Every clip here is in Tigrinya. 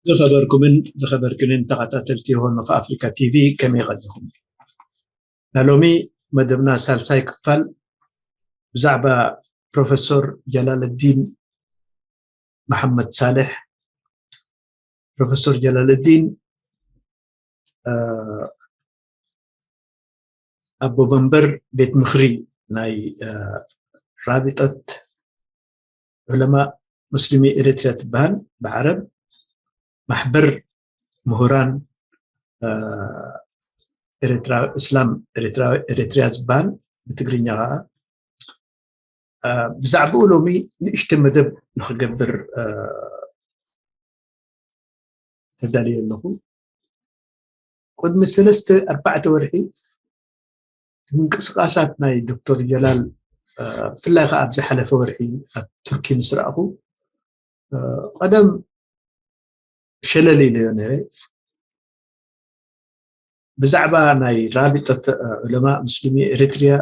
ዝኸበርኩምን ዝኸበርክንን ተኸታተልቲ ሆርን ኦፍ ኣፍሪካ ቲቪ፣ ከመይ ቀኒኹም? ናይ ሎሚ መደብና ሳልሳይ ክፋል ብዛዕባ ፕሮፌሰር ጀላለዲን መሓመድ ሳልሕ። ፕሮፌሰር ጀላለዲን፣ እ፣ ኣቦ መንበር ቤት ምኽሪ ናይ፣ እ፣ ራቢጠት ዑለማ ሙስሊሚ ኤሪትሪያ ትበሃል ብዓረብ፣ ማሕበር ምሁራን፣ እ፣ ኤሪትራ፣ እስላም ኤሪትራ፣ ኤሪትሪያ ዝበሃል ብትግርኛ ከዓ፣ እ፣ ብዛዕባኡ ሎሚ ንእሽቶ መደብ ንኽገብር፣ እ፣ ተዳልየ ኣለኹ። ቅድሚ ሰለስተ ኣርባዕተ ወርሒ ምንቅስቃሳት ናይ ዶክተር ጀላል፣ እ፣ ብፍላይ ከዓ ኣብ ዝሓለፈ ወርሒ ኣብ ቱርኪ ምስ ረኣኹ፣ እ፣ ቀደም ሸለል ኢለዮ ነይረ። ብዛዕባ ናይ ራቢጠት፣ እ፣ ዑለማ ሙስሊሚ ኤሪትሪያ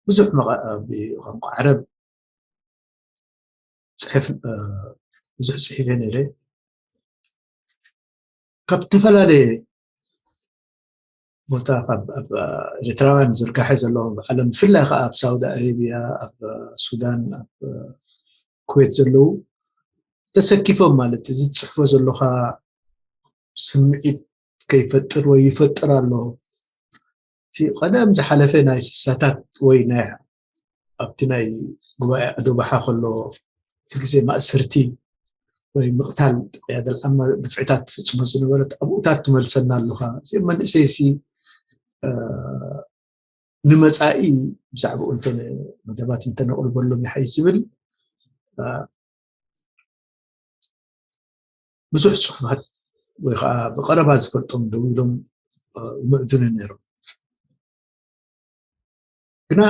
ብዙሕ መቐ-፣ እ፣ ብቋንቋ ዓረብ ጽሕፍ፣ እ፣ ብዙሕ ጽሒፈ ነይረ። ካብ ዝተፈላለየ ቦታ፣ ካብ፣ ኣብ ኤርትራውያን ዝርጋሐ ዘለዎም ኣብ ዓለም፣ ብፍላይ ከዓ ኣብ ሳውዲ ኣረቢያ፣ ኣብ ሱዳን፣ ኣብ ኩዌት ዘለዉ ተሰኪፎም፣ ማለት እዚ ትጽሕፎ ዘለኻ ስምዒት ከይፈጥር ወይ ይፈጥር ኣሎ። እቲ ቀደም ዝሓለፈ ናይ ስሳታት ወይ ናይ ኣብቲ ናይ ጉባኤ ኣዶባሓ ከሎ እቲ ግዜ ማእሰርቲ ወይ ምቕታል ቅያደል ዓማ ግፍዕታት ትፍጽሞ ዝነበረት ኣብኡታት ትመልሰና ኣለኻ። እዚ መንእሰይሲ፣ እ፣ ንመጻኢ ብዛዕባኡ እንተ መደባት እንተነቕርበሎም ይሓይሽ ዝብል፣ እ፣ ብዙሕ ጽሑፋት ወይ ከዓ ብቐረባ ዝፈልጦም ደው ኢሎም፣ እ፣ ይምዕዱኒ ነይሮም። ግና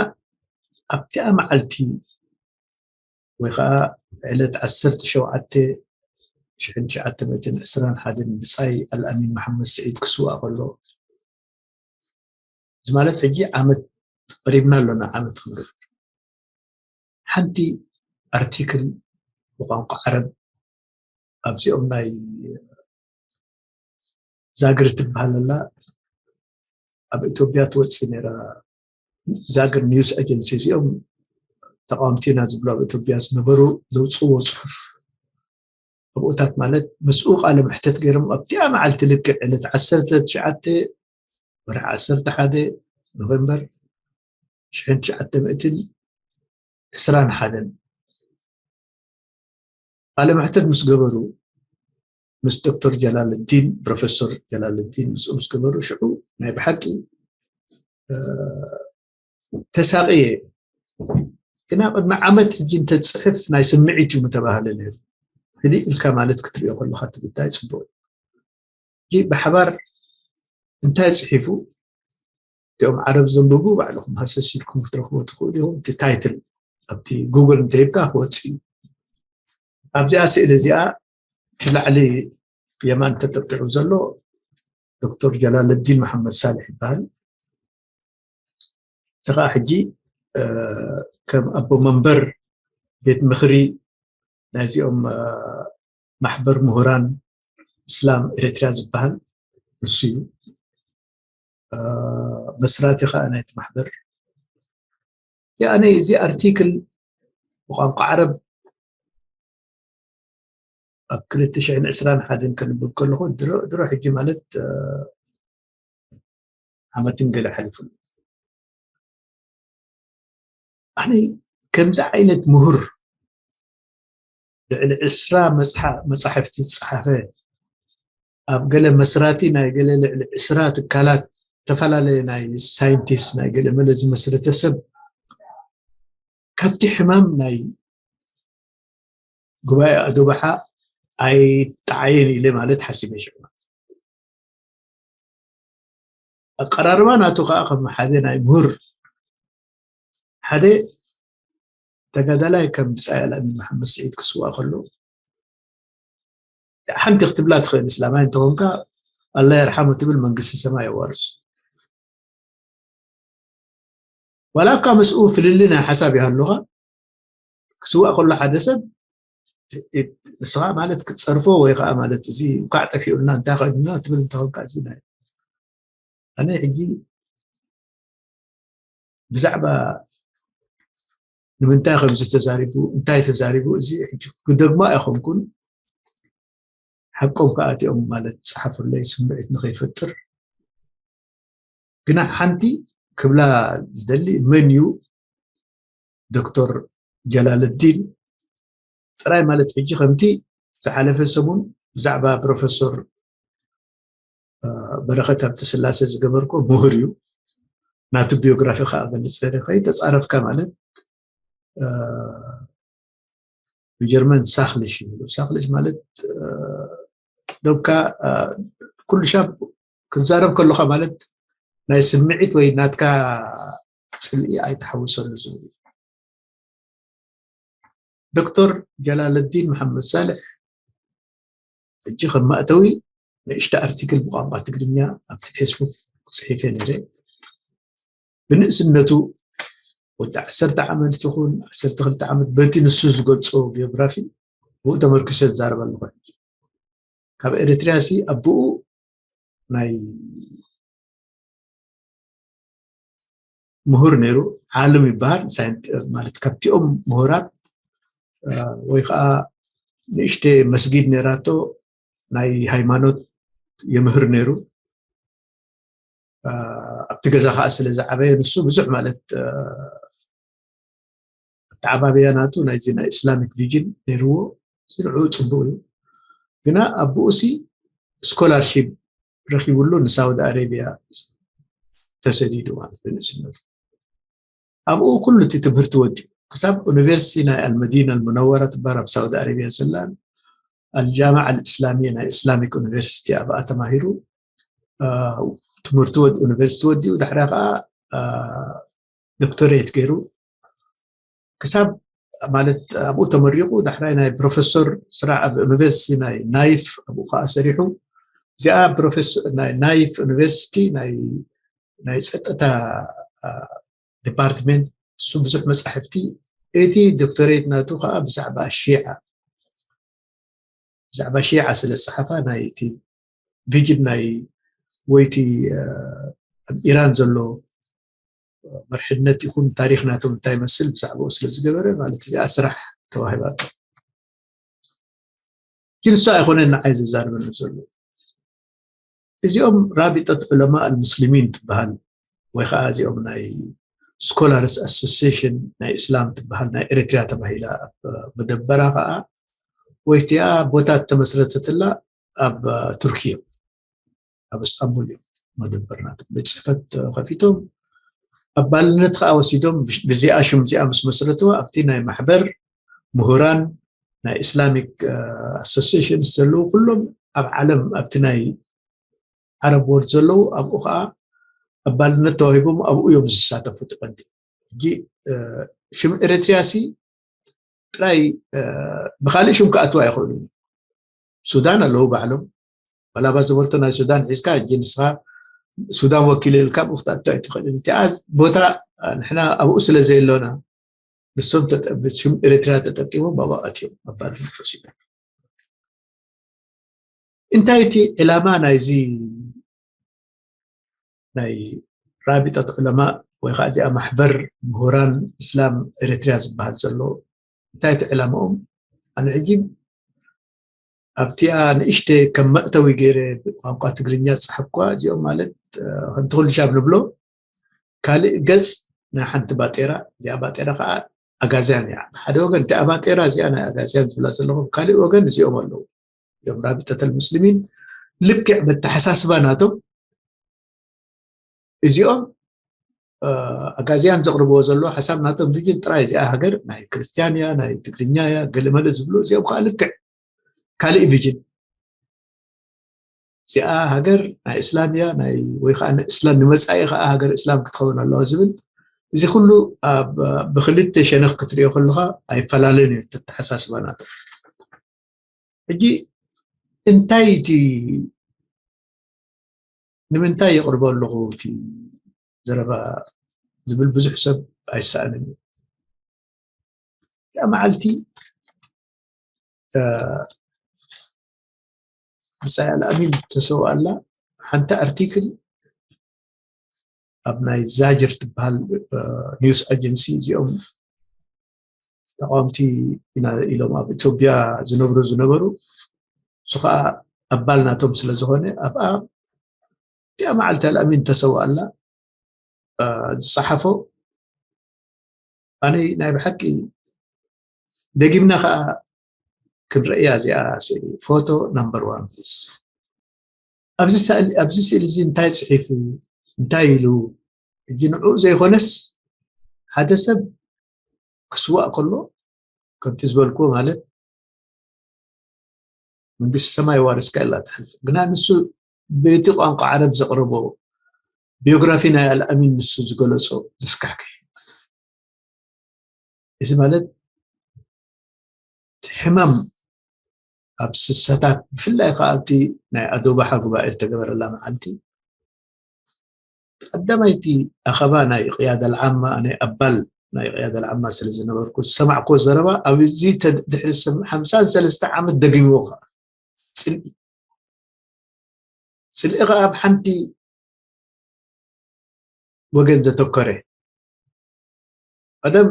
ኣብቲኣ መዓልቲ ወይ ከዓ ዕለት ዓሰርተ ሸውዓተ ሽሕን ትሽዓተ ሚእትን ዕስራን ሓደን ብጻይ ኣልኣሚን መሓመድ ስዒድ ክስዋእ ከሎ፣ እዚ ማለት ሕጂ ዓመት ቀሪብና ኣሎና፣ ዓመት ክንብል። ሓንቲ ኣርቲክል ብቋንቋ ዓረብ ኣብዚኦም ናይ ዛግር ትበሃል ኣላ፣ ኣብ ኢትዮጵያ ትወፅእ ነይራ። ዛግር ኒውስ ኣጀንሲ፣ እዚኦም ተቃወምቲ ኢና ዝብሉ ኣብ ኢትዮጵያ ዝነበሩ ዘውፅእዎ ፅሑፍ፣ ኣብኡታት ማለት ምስኡ ቃለ መሕተት ገይሮም፣ ኣብቲኣ መዓልቲ ልክዕ ዕለት ዓሰርተ ትሽዓተ ወርሒ ዓሰርተ ሓደ ኖቨምበር ሽሕን ትሽዓተ ሚእትን ዕስራን ሓደን ቃለ መሕተት ምስ ገበሩ፣ ምስ ዶክተር ጀላለዲን፣ ፕሮፌሰር ጀላለዲን ምስኡ ምስ ገበሩ፣ ሽዑ ናይ ብሓቂ፣ እ፣ ተሳቕየ። ግና ቅድሚ ዓመት ሕጂ እንተትጽሕፍ ናይ ስምዒት እዩ ምተባህለ ነይሩ። ህድእ ኢልካ ማለት ክትሪኦ ከለኻ እቲ ጉዳይ ጽቡቕ እዩ። ሕጂ ብሓባር እንታይ ጽሒፉ? እቲኦም ዓረብ ዘንብቡ ባዕልኹም ሃሰስ ኢልኩም ክትረኽቦ ትኽእሉ ኢኹም። እቲ ታይትል ኣብቲ ጉግል እንተሂብካ ክወጽእ እዩ። ኣብዚኣ ስእሊ እዚኣ እቲ ላዕሊ የማን ተጠቂዑ ዘሎ ዶክተር ጀላለዲን መሓመድ ሳልሕ ይበሃል። እዚ ኸዓ ሕጂ፣ እ፣ ከም ኣቦ መንበር ቤት ምኽሪ ናይዚኦም፣ እ፣ ማሕበር ምሁራን እስላም ኤርትራ ዝበሃል ንሱ እዩ። እ፣ መስራቲ ኸዓ ናይቲ ማሕበር። ያኔ እዚ ኣርቲክል ብቋንቋ ዓረብ ኣብ ክልተ ሽሕን ዕስራን ሓደን ከንብብ ከለኹ፣ ድሮ፣ ድሮ ሕጂ ማለት፣ እ፣ ዓመትን ገለ ሓሊፉ። ኣነ ከምዚ ዓይነት ምሁር፣ ልዕሊ ዕስራ መጽሓ-፣ መጻሕፍቲ ዝጸሓፈ፣ ኣብ ገለ መስራቲ ናይ ገለ ልዕሊ ዕስራ ትካላት፣ ዝተፈላለየ ናይ ሳይንቲስት ናይ ገለ መለ ዝመስረተ ሰብ፣ ካብቲ ሕማም ናይ ጉባኤ ኣዶባሓ ኣይጠዓየን ኢለ ማለት ሓሲበ ሽዑ። ኣቀራርባ ናቱ ከዓ ከም ሓደ ናይ ምሁር፣ ሓደ ተጋዳላይ ከም ብጻይ ኣልኣሚን መሓመድ ስዒድ ክስዋእ ከሎ፣ ሓንቲ ክትብላ ትኽእል፣ እስላማይ እንተኾንካ ኣላ የርሓሙ ትብል፣ መንግስቲ ሰማይ የዋርሱ። ዋላ እኳ ምስኡ ፍልልይ ናይ ሓሳብ ይሃሉኻ፣ ክስዋእ ከሎ ሓደ ሰብ ንስኻ ማለት ክትፀርፎ ወይ ከዓ ማለት እዚ እንኳዕ ጠፊኡልና እንታይ ኮይንና ትብል እንተኾንካ እዚ ናይ ኣነ ሕጂ ብዛዕባ ንምንታይ ከምዚ ተዛሪቡ እንታይ ተዛሪቡ እዚ ሕጂ ክደግሞ ኣይኮንኩን። ሓቆም ከዓ እቲኦም ማለት ፀሓፉለይ ስምዒት ንኸይፈጥር ግና ሓንቲ ክብላ ዝደሊ መን እዩ ዶክተር ጀላለዲን ጥራይ ማለት ሕጂ ከምቲ ዝሓለፈ ሰሙን ብዛዕባ ፕሮፌሰር በረኸት ሃብተስላሴ ዝገበርኮ ምሁር እዩ። ናቱ ቢዮግራፊ ከዓ ገልፅ ከይተፃረፍካ ማለት ብጀርመን ሳክልሽ ይብሉ። ሳክልሽ ማለት ደብካ ኩሉ ሻብ ክዛረብ ከለካ ማለት ናይ ስምዒት ወይ ናትካ ፅልኢ ኣይተሓውሰሉ ዝብል ዶክተር ጀላለዲን መሓመድ ሳልሕ ሕጂ ከም መእተዊ ንእሽተ ኣርቲክል ብቋንቋ ትግርኛ ኣብቲ ፌስቡክ ፅሒፈ ነይረ። ብንእስነቱ ወዲ ዓሰርተ ዓመት ይኹን ዓሰርተ ክልተ ዓመት በቲ ንሱ ዝገልፆ ቢዮግራፊ ብኡ ተመርኪሰ ዝዛረብ ኣለኹ። ሕጂ ካብ ኤርትርያ ሲ ኣቦኡ ናይ ምሁር ነይሩ፣ ዓለም ይበሃል። ማለት ካብቲኦም ምሁራት ወይ ከዓ ንእሽተ መስጊድ ነይራቶ ናይ ሃይማኖት የምህር ነይሩ። ኣብቲ ገዛ ከዓ ስለ ዝዓበየ ንሱ ብዙሕ ማለት ኣተዓባብያ ናቱ ናይዚ ናይ ኢስላሚክ ቪዥን ነይርዎ። እዚ ንዕኡ ፅቡቅ እዩ። ግና ኣቦኡ ሲ ስኮላርሺፕ ረኪብሉ ንሳውዲ ኣረቢያ ተሰዲዱ ማለት ብንእስነቱ ኣብኡ ኩሉ እቲ ትምህርቲ ወዲኡ ክሳብ ዩኒቨርሲቲ ናይ ኣልመዲና ኣልሙነወራ ትበሃል ኣብ ሳውዲ ኣረቢያ ዘላ ኣልጃማዓ ኣልእስላሚያ ናይ ኢስላሚክ ዩኒቨርሲቲ ኣብኣ ተማሂሩ ትምህርቱ ዩኒቨርሲቲ ወዲኡ ዳሕራ ከዓ ዶክተሬት ገይሩ ክሳብ ማለት ኣብኡ ተመሪቑ ዳሕራይ ናይ ፕሮፌሰር ስራሕ ኣብ ዩኒቨርሲቲ ናይ ናይፍ ኣብኡ ከዓ ሰሪሑ እዚኣ ናይ ናይፍ ዩኒቨርሲቲ ናይ ፀጥታ ዲፓርትመንት እሱ ብዙሕ መፃሕፍቲ እቲ ዶክተሬት ናቱ ከዓ ብዛዕባ ሺዓ ብዛዕባ ሺዓ ስለ ዝፀሓፋ ናይ እቲ ቪጅን ናይ ወይቲ ኣብ ኢራን ዘሎ መርሕነት ይኹን ታሪክ ናቶም እንታይ ይመስል ብዛዕባኡ ስለ ዝገበረ ማለት እዚኣ ስራሕ ተዋሂባቶ። ግን እሱ ኣይኮነን ንዓይ ዘዛርበኒ ዘሎ። እዚኦም ራቢጠት ዑለማ ኣልሙስሊሚን ትበሃል ወይ ከዓ እዚኦም ናይ ስኮላርስ ኣሶሲሽን ናይ እስላም ትበሃል ናይ ኤርትርያ ተባሂላ ኣብ መደበራ ከዓ ወይ እቲኣ ቦታ ተመስረተትላ ኣብ ቱርኪ እዮም ኣብ እስጣንቡል እዮም መደበር ናቶም ቤት ፅሕፈት ከፊቶም ኣባልነት ከዓ ወሲዶም ብዚኣ ሽም እዚኣ ምስ መስረትዋ ኣብቲ ናይ ማሕበር ምሁራን ናይ ኢስላሚክ ኣሶሲሽንስ ዘለዉ ኩሎም ኣብ ዓለም ኣብቲ ናይ ዓረብ ወርድ ዘለዉ ኣብኡ ከዓ ኣባልነት ተዋሂቦም ኣብኡ እዮም ዝሳተፉ ትቐንቲ ሕጂ ሽም ኤርትርያ ሲ ጥራይ ብካሊእ ሽም ክኣትዉ ኣይኽእሉ ሱዳን ኣለዉ ባዕሎም ባላባ ዝበልቶ ናይ ሱዳን ሒዝካ ሕጂ ንስኻ ሱዳን ወኪል ኢልካ ብኡ ክትኣቱ ኣይትኽእልን እቲኣ ቦታ ንሕና ኣብኡ ስለ ዘየሎና ንሶም ሽም ኤርትራ ተጠቂሞም ኣብኡ ኣትዮም ኣባል ተወሲዶም እንታይ እቲ ዕላማ ናይዚ ናይ ራቢጠት ዑለማ ወይ ከዓ እዚኣ ማሕበር ምሁራን እስላም ኤርትርያ ዝበሃል ዘሎ እንታይ እቲ ዕላማኦም ኣነ ሕጂ ኣብቲኣ ንእሽተ ከም መእተዊ ገይረ ቋንቋ ትግርኛ ዝፅሓፍኳ እዚኦም ማለት ከምቲ ኩሉ ሻብ ንብሎ ካልእ ገፅ ናይ ሓንቲ ባጤራ እዚኣ ባጤራ ከዓ ኣጋዝያን እያ ሓደ ወገን እቲኣ ባጤራ እዚኣ ናይ ኣጋዝያን ዝብላ ዘለኹ ካልእ ወገን እዚኦም ኣለዉ እዮም ራቢጠተል ሙስሊሚን ልክዕ በተሓሳስባ ናቶም እዚኦም ኣጋዝያን ዘቕርብዎ ዘለዎ ሓሳብ ናቶም ቪጅን ጥራይ እዚኣ ሃገር ናይ ክርስትያን እያ ናይ ትግርኛ እያ ገለመለ ዝብሉ እዚኦም ከዓ ልክዕ ካልእ ቪጅን እዚኣ ሃገር ናይ እስላም እያ ናይ ወይ ከዓ ንእስላም ንመፃኢ ከዓ ሃገር እስላም ክትኸውን ኣለዋ ዝብል እዚ ኩሉ ብክልተ ሸነኽ ክትሪኦ ከለካ ኣይፈላለን እዩ ተተሓሳስባ ናቶም ሕጂ እንታይ እቲ ንምንታይ የቕርቦ ኣለኹ እቲ ዘረባ ዝብል ብዙሕ ሰብ ኣይሰኣንን እዩ ያ መዓልቲ ብጻይ ኣልኣሚን ተሰውኣላ ሓንቲ ኣርቲክል ኣብ ናይ ዛጅር ትበሃል ኒውስ ኣጀንሲ፣ እዚኦም ተቃወምቲ ኢና ኢሎም ኣብ ኢትዮጵያ ዝነብሩ ዝነበሩ፣ እሱ ከዓ ኣባል ናቶም ስለ ዝኾነ ኣብኣ እቲኣ መዓልቲ ኣልኣሚን ተሰውኣላ ዝፀሓፎ ኣነ ናይ ብሓቂ ደጊምና ከዓ ክንርእያ እዚኣ ስእሊ ፎቶ ናምበር ዋን ፕሊስ። ኣብዚ ስእሊ እዚ እንታይ ፅሒፉ እንታይ ኢሉ ሕጂ ንዕኡ ዘይኮነስ ሓደ ሰብ ክስዋእ ከሎ ከምቲ ዝበልክዎ ማለት መንግስቲ ሰማይ ዋርስካ ኢላ ትሓልፍ ግና ንሱ በቲ ቋንቋ ዓረብ ዘቕረቦ ቢዮግራፊ ናይ ኣልኣሚን ንሱ ዝገለጾ ዘስካሕክሕ። እዚ ማለት እቲ ሕማም ኣብ ስሳታት ብፍላይ ከዓ ኣብቲ ናይ ኣዶባሓ ጉባኤ ዝተገበረላ መዓልቲ ቀዳማይቲ ኣኸባ ናይ ቅያዳ ልዓማ ናይ ኣባል ናይ ቅያዳ ልዓማ ስለ ዝነበርኩ ዝሰማዕኮ ዘረባ ኣብዚ ድሕሪ ሓምሳን ሰለስተ ዓመት ደጊምዎ ከዓ ጽልኢ ጽልኢ ከዓ ኣብ ሓንቲ ወገን ዘተኮረ ቀደም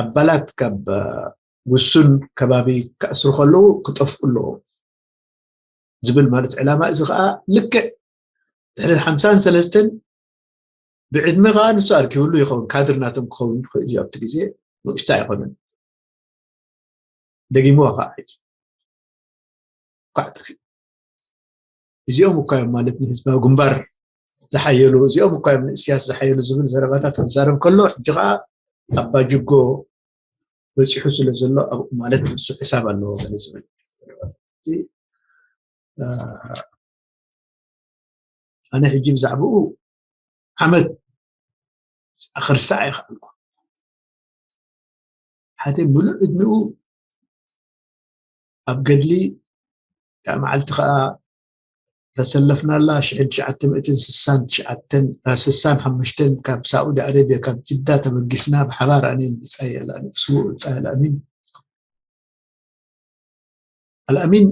ኣባላት ካብ ውሱን ከባቢ ክኣስሩ ከለዉ ክጠፍኡ ኣለዎም ዝብል ማለት ዕላማ እዚ ከዓ ልክዕ ድሕሪ ሓምሳን ሰለስተን ብዕድመ ከዓ ንሱ ኣርኪብሉ ይኸውን ካድር ናቶም ክኸውን ይኽእል እዩ ኣብቲ ግዜ ንእሽቶ ኣይኮነን ደጊምዋ ከዓ ሕጂ ኳዕ ጠፊኡ እዚኦም እኳ እዮም ማለት ንህዝባዊ ግንባር ዝሓየሉ እዚኦም እኳ እዮም ንእስያስ ዝሓየሉ ዝብል ዘረባታት ክዛረብ ከሎ ሕጂ ከዓ ኣባጅጎ በፂሑ ስለ ዘሎ ኣብኡ ማለት ንሱ ሕሳብ ኣለዎ ገለ ዝብል ኣነ ሕጂ ብዛዕባኡ ዓመት ክርሳዕ ይኽኣልኩ ሓደ ሙሉእ ዕድሚኡ ኣብ ገድሊ እታ መዓልቲ ከዓ ተሰለፍናላ ሽሕን ትሽዓተ ሚእትን ስሳን ትሽዓተን ስሳን ሓሙሽተን ካብ ሳዑዲ ኣረብያ ካብ ጅዳ ተበጊስና ብሓባር ኣነ ብጻይ ኣልኣሚን ስዉእ ብጻይ ኣልኣሚን ኣልኣሚን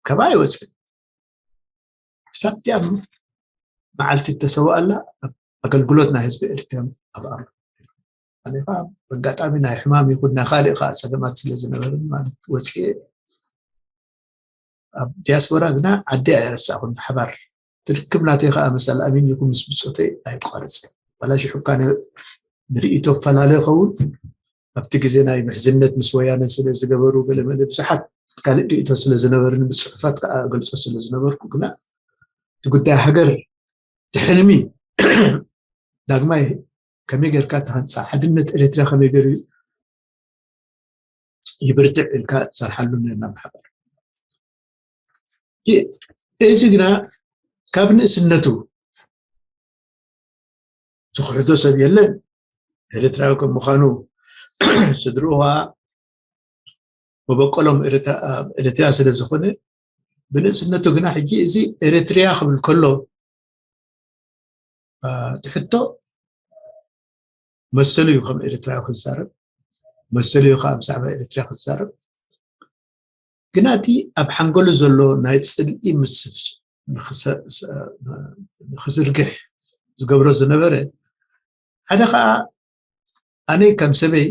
ካብኣ ኣይወፅን ክሳብ እቲኣ መዓልቲ እተሰውኣላ ኣብ ኣገልግሎት ናይ ህዝቢ ኤርትራ ኣብ ኣምር ኣነ ከዓ በጋጣሚ ናይ ሕማም ይኹን ናይ ካልእ ከዓ ፀገማት ስለ ዝነበርን ማለት ወፅኤ ኣብ ዲያስፖራ ግና ዓዲ ኣይረሳኹን ብሓባር ትርክብ ናተይ ከዓ ምስ ኣልኣሚን ይኹን ምስ ብፆተይ ኣይቋረፅን ባላሽሑ እኳ ንርእይቶ ፈላለ ይኸውን ኣብቲ ግዜ ናይ ምሕዝነት ምስ ወያነ ስለ ዝገበሩ ገለመለ ብዙሓት ካልእ ርእይቶ ስለ ዝነበርኒ ብፅሑፋት ከዓ ገልፆ ስለ ዝነበርኩ ግና እቲ ጉዳይ ሃገር እቲ ሕልሚ ዳግማይ ከመይ ጌርካ ተሃንፃ ሓድነት ኤርትራ ከመይ ገይሩ ይብርትዕ ኢልካ ትሰርሓሉ ነርና ብሓባር እዚ ግና ካብ ንእስነቱ ዝኽሕዶ ሰብ የለን ኤርትራዊ ከም ምዃኑ ስድርኡ መበቆሎም ኤርትራ ስለ ዝኾነ ብንእስነቱ ግና ሕጂ እዚ ኤርትርያ ክብል ከሎ ትሕቶ መሰሉ እዩ ከም ኤርትራዊ ክዛረብ መሰሉ እዩ ከዓ ብዛዕባ ኤርትራ ክዛረብ ግና እቲ ኣብ ሓንጎሉ ዘሎ ናይ ፅልኢ ምስፍስ ንክዝርግሕ ዝገብሮ ዝነበረ ሓደ ከዓ ኣነ ከም ሰበይ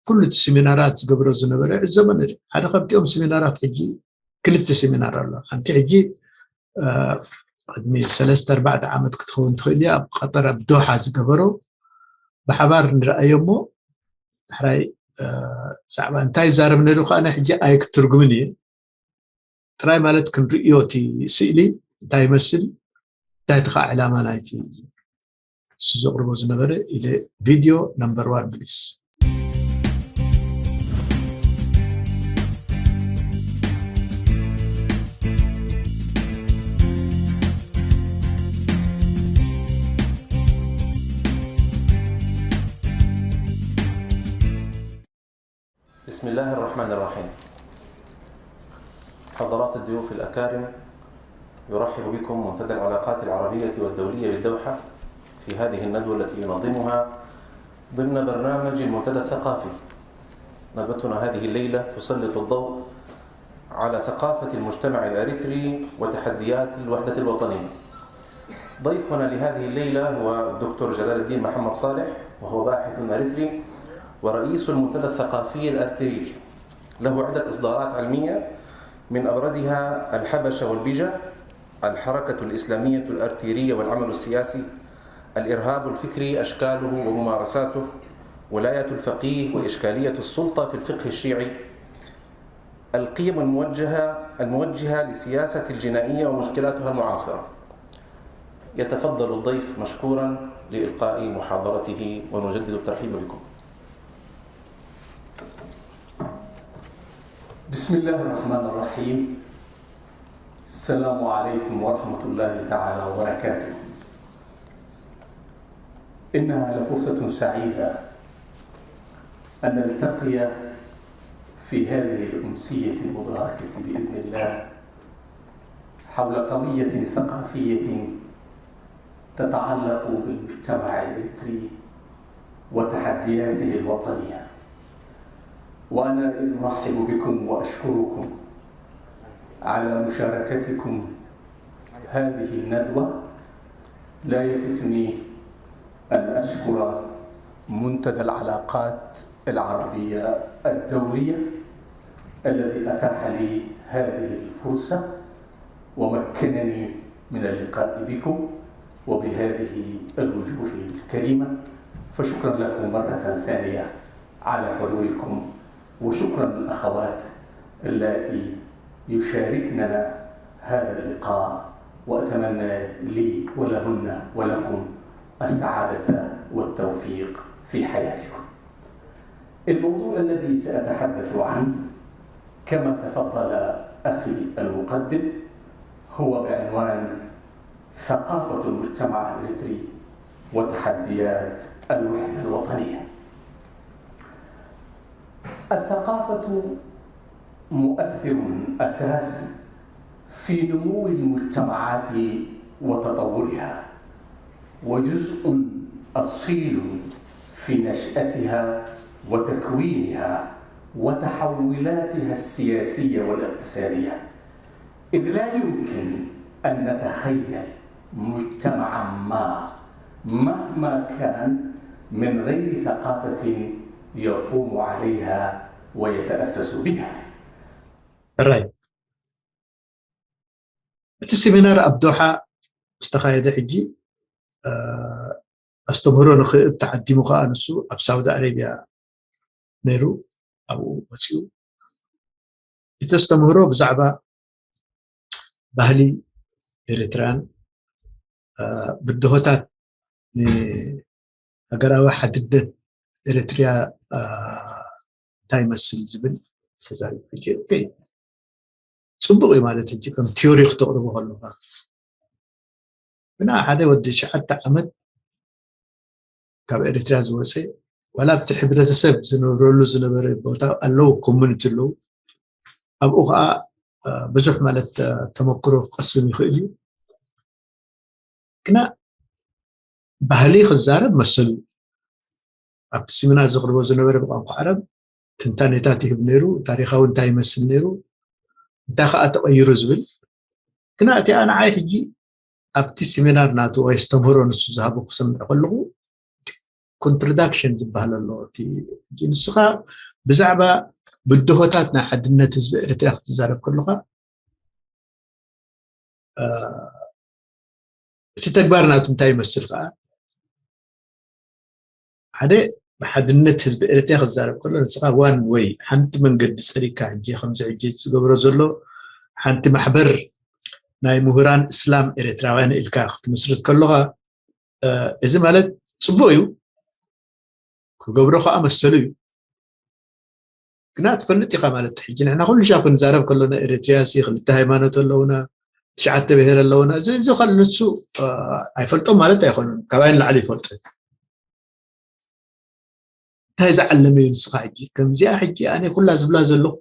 ኩሉ እቲ ሲሚናራት ዝገብሮ ዝነበረ ዕዘቦ ነይረ ሓደ ካብቲኦም ሲሚናራት ሕጂ ክልተ ሲሚናር ኣሎ ሓንቲ ሕጂ ቅድሚ ሰለስተ ኣርባዕተ ዓመት ክትኸውን ትኽእል እያ ኣብ ቀጠር ኣብ ዶሓ ዝገበሮ ብሓባር ንረኣዮ እሞ ዳሕራይ ብዛዕባ እንታይ ይዛረብ ነይሩ ከዓ ናይ ሕጂ ኣይክትርጉምን እየ ጥራይ ማለት ክንርእዮ እቲ ስእሊ እንታይ ይመስል እንታይ እቲ ከዓ ዕላማ ናይቲ እሱ ዘቕርቦ ዝነበረ ኢለ ቪድዮ ነምበር ዋን ፕሊስ بسم الله الرحمن الرحيم. حضرات الضيوف الأكارم، يرحب بكم منتدى العلاقات العربية والدولية بالدوحة في هذه الندوة التي ينظمها ضمن برنامج المنتدى الثقافي. ندوتنا هذه الليلة تسلط الضوء على ثقافة المجتمع الأريتري وتحديات الوحدة الوطنية. ضيفنا لهذه الليلة هو الدكتور جلال الدين محمد صالح، وهو باحث أريتري ورئيس المنتدى الثقافي الأرتري. له عدة إصدارات علمية، من أبرزها الحبشة والبجة، الحركة الإسلامية الأرتيرية والعمل السياسي، الإرهاب الفكري أشكاله وممارساته، ولاية الفقيه وإشكالية السلطة في الفقه الشيعي، القيم الموجهة الموجهة للسياسة الجنائية ومشكلاتها المعاصرة. يتفضل الضيف مشكورا لإلقاء محاضرته، ونجدد الترحيب بكم. بسم الله الرحمن الرحيم. السلام عليكم ورحمة الله تعالى وبركاته. إنها لفرصة سعيدة أن نلتقي في هذه الأمسية المباركة بإذن الله حول قضية ثقافية تتعلق بالمجتمع الإريتري وتحدياته الوطنية. وأنا أرحب بكم وأشكركم على مشاركتكم هذه الندوة. لا يفوتني أن أشكر منتدى العلاقات العربية الدولية الذي أتاح لي هذه الفرصة ومكنني من اللقاء بكم وبهذه الوجوه الكريمة، فشكرا لكم مرة ثانية على حضوركم، وشكرا للأخوات اللائي يشاركننا هذا اللقاء، وأتمنى لي ولهن ولكم السعادة والتوفيق في حياتكم. الموضوع الذي سأتحدث عنه، كما تفضل أخي المقدم، هو بعنوان ثقافة المجتمع الإريتري وتحديات الوحدة الوطنية. الثقافة مؤثر أساس في نمو المجتمعات وتطورها، وجزء أصيل في نشأتها وتكوينها وتحولاتها السياسية والاقتصادية، إذ لا يمكن أن نتخيل مجتمعا ما مهما كان من غير ثقافة يقوم عليها ويتأسس بها. ሕራይ እቲ ሴሚናር ኣብ ዶሓ ዝተኻየደ ሕጂ ኣስተምህሮ ንክእብ ተዓዲሙ ከዓ ንሱ ኣብ ሳውዲ ኣረብያ ነይሩ። ኣብኡ መፅኡ እቲ ኣስተምህሮ ብዛዕባ ባህሊ ኤርትራን ብድሆታት ንሃገራዊ ሓድነት ኤርትርያ እንታይ ይመስል ዝብል ተዛሪቡ። ሕጂ ኦኬ፣ ፅቡቅ እዩ ማለት ሕጂ ከም ቲዮሪ ክተቅርቦ ከለካ ግና ሓደ ወዲ ሸዓተ ዓመት ካብ ኤርትርያ ዝወፀ ዋላ ኣብቲ ሕብረተሰብ ዝነብረሉ ዝነበረ ቦታ ኣለዉ ኮሙኒቲ ኣለዉ ኣብኡ ከዓ ብዙሕ ማለት ተመክሮ ክቀስም ይኽእል እዩ ግና ባህሊ ክዛረብ መሰሉ ኣብቲ ሲሚናር ዘቕርቦ ዝነበረ ብቋንቋ ዓረብ ትንታኔታት ይህብ ነይሩ። ታሪኻዊ እንታይ ይመስል ነይሩ እንታይ ከዓ ተቐይሩ ዝብል ግና እቲኣ ንዓይ ሕጂ ኣብቲ ሲሚናር ናቱ ወይ ኣስተምህሮ ንሱ ዝሃቦ ክሰምዕ ከለኹ ኮንትሮዳክሽን ዝበሃል ኣሎ እቲ ንስኻ ብዛዕባ ብድሆታት ናይ ሓድነት ህዝቢ ኤርትራ ክትዛረብ ከለኻ እቲ ተግባር ናቱ እንታይ ይመስል ከዓ ሓደ ብሓድነት ህዝቢ ኤርትራ ክዛረብ ከሎ ንስኻ ዋን ወይ ሓንቲ መንገዲ ፀሪካ ሕጂ ከምዚ ሕጂ ዝገብሮ ዘሎ ሓንቲ ማሕበር ናይ ምሁራን እስላም ኤርትራውያን ኢልካ ክትምስርት ከለኻ እዚ ማለት ፅቡቅ እዩ ክገብሮ ከዓ መሰሉ እዩ ግና ትፈልጥ ኢኻ ማለት ሕጂ ንሕና ኩሉ ሻ ክንዛረብ ከሎና ኤርትርያ ሲ ክልተ ሃይማኖት ኣለውና ትሽዓተ ብሄር ኣለውና እዚ እዚ ከል ንሱ ኣይፈልጦም ማለት ኣይኮኑን ካባይ ንላዕሊ ይፈልጡ እንታይ ዝዓለመ እዩ ንስኻ ሕጂ ከምዚኣ ሕጂ ኣነ ኩላ ዝብላ ዘለኹ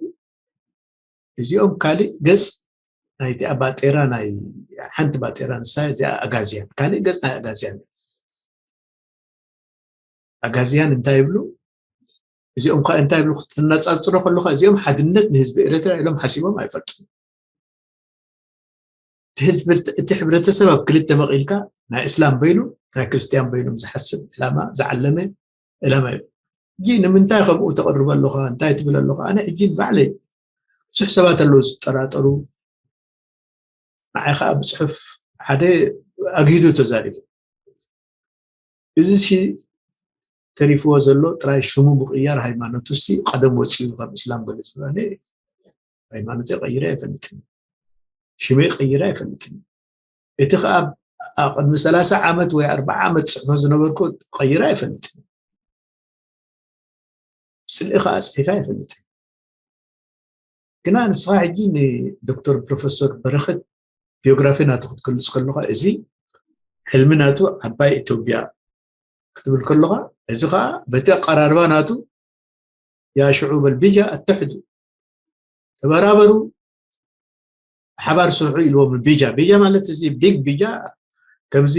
እዚኦም ካልእ ገፅ ናይቲኣ ባጤራ ናይ ሓንቲ ባጤራ ንሳ እዚኣ ኣጋዝያን ካልእ ገፅ ናይ ኣጋዝያን ኣጋዝያን እንታይ ይብሉ እዚኦም ከዓ እንታይ ይብሉ ክትነፃፅሮ ከለካ፣ እዚኦም ሓድነት ንህዝቢ ኤርትራ ኢሎም ሓሲቦም ኣይፈልጡን። እቲ ህዝቢ፣ እቲ ሕብረተሰብ ኣብ ክልተ መቒልካ፣ ናይ እስላም በይኑ፣ ናይ ክርስትያን በይኖም ዝሓስብ ዕላማ ዝዓለመ ዕላማ እዩ። ሕጂ ንምንታይ ከምኡ ተቕርብ ኣለኻ፣ እንታይ ትብል ኣለኻ? ኣነ ሕጂ ባዕለይ ብዙሕ ሰባት ኣለዉ ዝጠራጠሩ። ንዓይ ከዓ ብፅሑፍ ሓደ ኣግሂዱ ተዛሪቡ። እዚ ሲ ተሪፍዎ ዘሎ ጥራይ ሽሙ ምቕያር ሃይማኖቱ ሲ ቀደም ወፂኡ ካብ እስላም ገለ ዝበለ። ሃይማኖተይ ቀይረ ኣይፈልጥን፣ ሽመይ ቀይረ ኣይፈልጥን። እቲ ከዓ ኣብ ቅድሚ ሰላሳ ዓመት ወይ ኣርባዓ ዓመት ፅሕፎ ዝነበርኩ ቀይረ ኣይፈልጥን። ስእሊ ከዓ ፅሒፈ ኣይፈልጥን። ግና ንስኻ ሕጂ ንዶክተር ፕሮፌሰር በረኸት ቢዮግራፊ ናቱ ክትገልፅ ከለኻ፣ እዚ ሕልሚ ናቱ ዓባይ ኢትዮጵያ ክትብል ከለኻ፣ እዚ ከዓ በቲ ኣቀራርባ ናቱ ያ ሽዑብ ኣልቢጃ ኣተሕዱ፣ ተበራበሩ፣ ሓባር ስርሑ ኢልዎም። ቢጃ፣ ቢጃ ማለት እዚ ቢግ ቢጃ፣ ከምዚ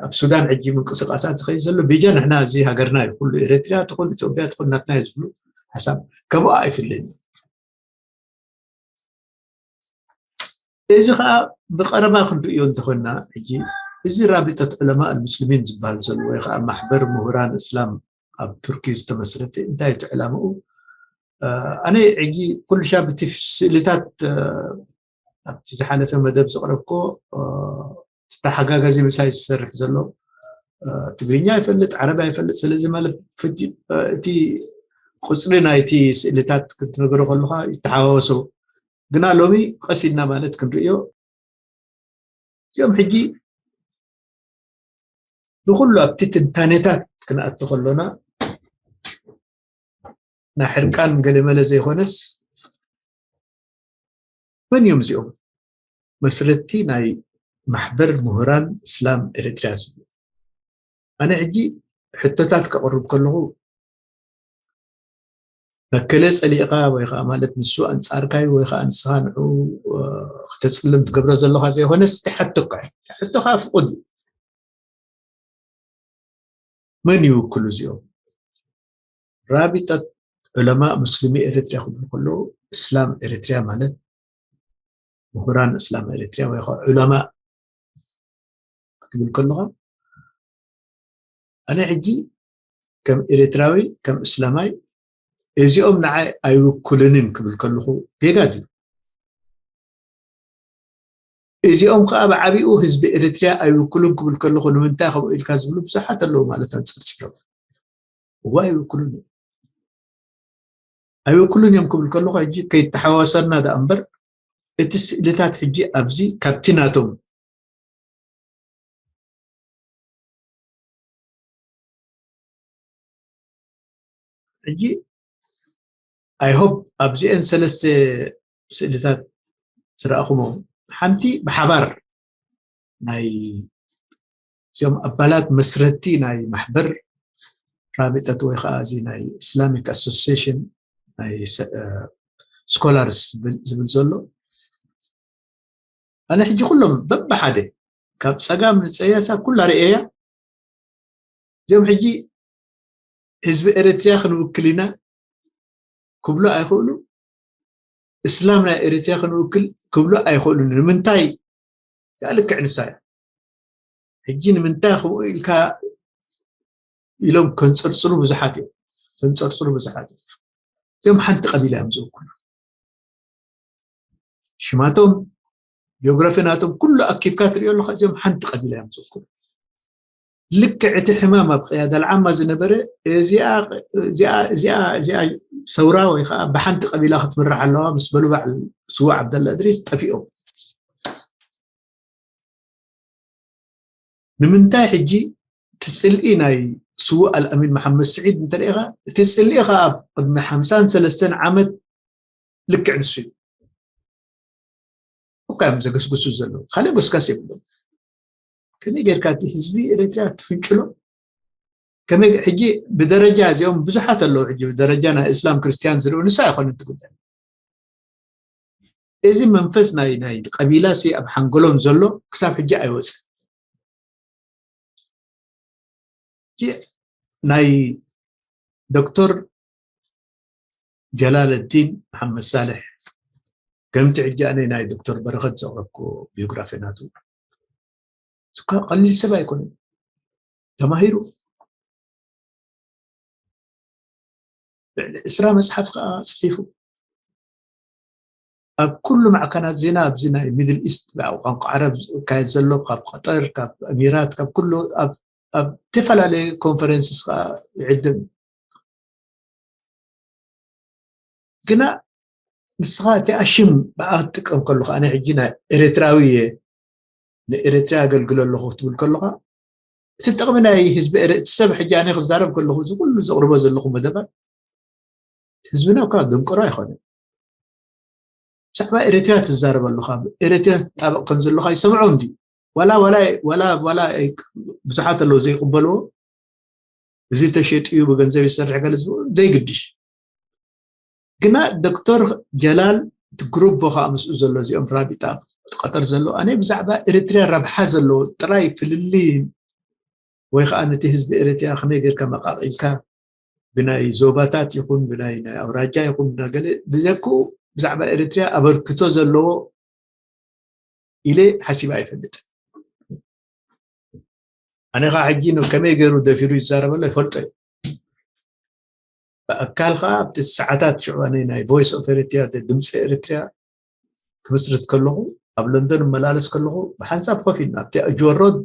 ኣብ ሱዳን ሕጂ ምንቅስቃሳት ዝኸይድ ዘሎ ቢጃ ንሕና እዚ ሃገርና እዩ፣ ኩሉ ኤርትራ ትኹን ኢትዮጵያ ትኹን ናትና እዩ ዝብሉ ሓሳብ ከምኡ ኣይፍልን። እዚ ከዓ ብቐረባ ክንርእዮ እንተኾንና፣ ሕጂ እዚ ራቢጠት ዑለማ ኣልሙስሊሚን ዝበሃል ዘሎ ወይ ከዓ ማሕበር ምሁራን እስላም ኣብ ቱርኪ ዝተመስረተ፣ እንታይ እቲ ዕላምኡ? ኣነ ሕጂ ኩሉ ሻብ እቲ ስእልታት ኣብቲ ዝሓለፈ መደብ ዘቕረብኮ ተሓጋጋዚ ምሳይ ዝሰርሕ ዘሎ ትግርኛ ይፈልጥ፣ ዓረብ ኣይፈልጥ። ስለዚ ማለት እቲ ቁፅሪ ናይቲ ስእልታት ክትነገሮ ከለካ ይተሓዋወሶ። ግና ሎሚ ቀስ ኢልና ማለት ክንርእዮ፣ እዚኦም ሕጂ ንኩሉ ኣብቲ ትንታኔታት ክንኣቱ ከሎና፣ ናይ ሕርቃን ገለመለ ዘይኮነስ፣ መን እዮም እዚኦም መስረቲ ናይ ማሕበር ምሁራን እስላም ኤርትራ ዝብሉ? ኣነ ሕጂ ሕቶታት ከቕርብ ከለኹ፣ መከለ ጸሊእካ ወይ ከዓ ማለት ንሱ ኣንጻርካይ ወይ ከዓ ንስኻ ንዑ ክተጽልም ትገብሮ ዘለኻ ዘይኮነስ፣ ትሓተካ ትሕቶኻ ፍቑድ እዩ። መን ይውክሉ እዚኦም? ራቢጠት ዑለማ ሙስሊሚ ኤርትርያ ክብሉ ከለዉ፣ እስላም ኤርትርያ ማለት ምሁራን እስላም ኤርትርያ ወይ ከዓ ዑለማ ክትብል ከለኻ፣ ኣነ ሕጂ ከም ኤርትራዊ፣ ከም እስላማይ፣ እዚኦም ንዓይ ኣይውክሉንን ክብል ከለኹ ጌጋ ድዩ? እዚኦም ከዓ ብዓቢኡ ህዝቢ ኤርትርያ ኣይውክሉን ክብል ከለኹ፣ ንምንታይ ከምኡ ኢልካ ዝብሉ ብዙሓት ኣለዉ ማለት ኣንጸርጺሮም። እዋ ኣይውክሉን እዮም። ኣይውክሉን እዮም ክብል ከለኹ፣ ሕጂ ከይተሓዋወሰና ደኣ እምበር፣ እቲ ስእልታት ሕጂ ኣብዚ ካብቲ ናቶም ሕጂ፣ I hope ኣብዚአን ሰለስተ ስእልታት ዝረኣኹሞ፣ ሓንቲ ብሓባር ናይ እዚኦም ኣባላት መስረቲ ናይ ማሕበር ራቢጠት ወይ ከዓ እዚ ናይ ኢስላሚክ ኣሶሲሽን ናይ ሰ-፣ እ፣ ስኮላርስ ዝብል፣ ዝብል ዘሎ፣ ኣነ ሕጂ ኩሎም በብሓደ ካብ ጸጋም ንጸያሳ ኩላ ርእየያ። እዚኦም ሕጂ ህዝቢ ኤርትርያ ክንውክል ኢና ክብሉ ኣይኽእሉ፣ እስላም ናይ ኤርትርያ ክንውክል ክብሉ ኣይኽእሉን። ንምንታይ? እዚኣ ልክዕ ንሳ እያ። ሕጂ ንምንታይ ከምኡ ኢልካ ኢሎም ከንጸርጽሩ ብዙሓት እዮም። ከንጸርጽሩ ብዙሓት እዮም። እዚኦም ሓንቲ ቀቢላ እዮም ዝውክሉ። ሽማቶም፣ ቢዮግራፊ ናቶም ኩሉ ኣኪብካ ትሪኦ ኣለኻ፣ እዚኦም ሓንቲ ቀቢላ እዮም ዝውክሉ። ልክዕ እቲ ሕማም ኣብ ቅያዳ ኣልዓማ ዝነበረ፣ እዚኣ፣ እዚኣ፣ እዚኣ፣ እዚኣ ሰውራ ወይ ከዓ ብሓንቲ ቀቢላ ክትምራሕ ኣለዋ ምስ በሉ፣ በዓል ስዉእ ዓብደላ እድሪስ ጠፊኦም። ንምንታይ ሕጂ እቲ ጽልኢ ናይ ስዉእ ኣልኣሚን መሓመድ ስዒድ እንተሪኢኻ፣ እቲ ጽልኢ ኸኣ ኣብ ቅድሚ ሓምሳን ሰለስተን ዓመት ልክዕ ንሱ እዩ። እኳ እዮም ዘገስግሱ ዘለዉ። ካልእ ጎስጋስ የብሎም። ከመይ ጌርካ እቲ ህዝቢ ኤርትራ ትፍንጭሎ? ከመይ ሕጂ ብደረጃ እዚኦም ብዙሓት ኣለዉ። ሕጂ ብደረጃ ናይ እስላም ክርስትያን ዝርእዩ፣ ንሱ ኣይኮነን እቲ ጉዳይ። እዚ መንፈስ ናይ፣ ናይ ቀቢላ ሲ ኣብ ሓንጎሎም ዘሎ ክሳብ ሕጂ ኣይወፅን። ናይ ዶክተር ጀላለዲን መሓመድ ሳልሕ፣ ከምቲ ሕጂ ኣነ ናይ ዶክተር በረኸት ዘቕረብኩ ቢዮግራፊ ናቱ፣ እሱ እኳ ቀሊል ሰብ ኣይኮነን። ተማሂሩ፣ ልዕሊ ዕስራ መጽሓፍ ከዓ ጽሒፉ፣ ኣብ ኩሉ ማዕከናት ዜና ኣብዚ ናይ ሚድል ኢስት፣ ኣብ ቋንቋ ዓረብ ዝካየድ ዘሎ፣ ካብ ቀጠር፣ ካብ እሚራት፣ ካብ ኩሉ ኣብ ኣብ ዝተፈላለየ ኮንፈረንስስ ከዓ ይዕድም። ግና ንስኻ እቲ ኣሽም ብኣ ክትጥቀም ከለኻ፣ ኣነ ሕጂ ናይ ኤርትራዊ እየ፣ ንኤርትራ ኣገልግሎ ኣለኹ ክትብል ከለኻ፣ እቲ ጥቕሚ ናይ ህዝቢ ኤረ-፣ እቲ ሰብ ሕጂ ኣነ ክዛረብ ከለኹ፣ እዚ ኩሉ ዘቕርቦ ዘለኹ መደባት ህዝብና እኳ ደንቆሮ ኣይኮነን። ብዛዕባ ኤርትራ ትዛረብ ኣለኻ፣ ኤርትራ ትጣበቕ ከም ዘለኻ ይሰምዖም ድዩ? ዋላ ዋላ ዋላ ዋላ ብዙሓት ኣለዉ ዘይቅበልዎ፣ እዚ ተሸጡ እዩ ብገንዘብ ይሰርሕ ገለ ዝብሉ ዘይግድሽ። ግና ዶክተር ጀላል፣ እቲ ግሩቦ ከዓ ምስኡ ዘሎ፣ እዚኦም ራቢጣ ቀጠር ዘሎ፣ ኣነ ብዛዕባ ኤርትርያ ረብሓ ዘለዎ ጥራይ ፍልልይ ወይ ከዓ ነቲ ህዝቢ ኤርትርያ ከመይ ጌርካ መቃቂልካ፣ ብናይ ዞባታት ይኹን ብናይ ናይ ኣውራጃ ይኹን ብናይ ገለ ብዘኩ ብዛዕባ ኤርትርያ ኣበርክቶ ዘለዎ ኢለ ሓሲበ ኣይፈልጥን። ኣነ ከዓ ሕጂ ን-፣ ከመይ ገይሩ ደፊሩ ይዛረበሎ ይፈልጦ እዩ። ብኣካል ከዓ ኣብቲ ሰዓታት ሽዑ ኣነ ናይ ቮይስ ኦፍ ኤርትርያ፣ ድምፂ ኤርትርያ ክምስርት ከለኹ፣ ኣብ ለንደን እመላለስ ከለኹ፣ ብሓንሳብ ኮፍ ኢልና ኣብቲ ኣጅወር ሮድ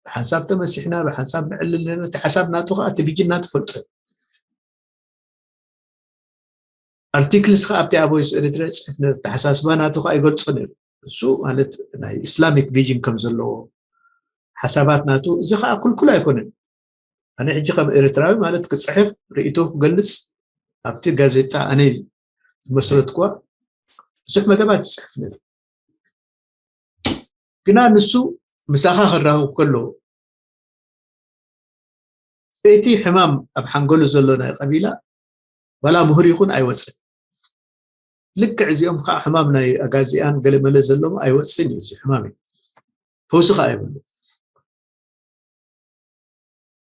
ብሓንሳብ ተመሲሕና፣ ብሓንሳብ ንዕልል ነይርና። እቲ ሓሳብ ናቱ ከዓ እቲ ቪጅን ናቱ ፈልጦ እዩ። ኣርቲክልስ ከዓ ኣብቲ ኣብ ቮይስ ኤርትርያ ይፅሕፍ ነይሩ፣ ኣተሓሳስባ ናቱ ከዓ ይገልፆ ነይሩ። እሱ ማለት ናይ ኢስላሚክ ቪዥን ከም ዘለዎ ሓሳባት ናቱ፣ እዚ ከዓ ክልኩል ኣይኮነን። ኣነ ሕጂ ከም ኤርትራዊ ማለት ክፅሕፍ፣ ርእይቶ ክገልፅ፣ ኣብቲ ጋዜጣ ኣነ ዝመስረትኩዋ ብዙሕ መደባት ይፅሕፍ ነይሩ። ግና ንሱ ምሳኻ ክራኸብ ከሎ፣ እቲ ሕማም ኣብ ሓንጎሉ ዘሎ ናይ ቀቢላ፣ ዋላ ምሁር ይኹን ኣይወፅን። ልክዕ እዚኦም ከዓ ሕማም ናይ ኣጋዚኣን ገለመለ ዘለዎም ኣይወፅን እዩ፣ እዚ ሕማም እዩ። ፈውሲ ከዓ የብሉ።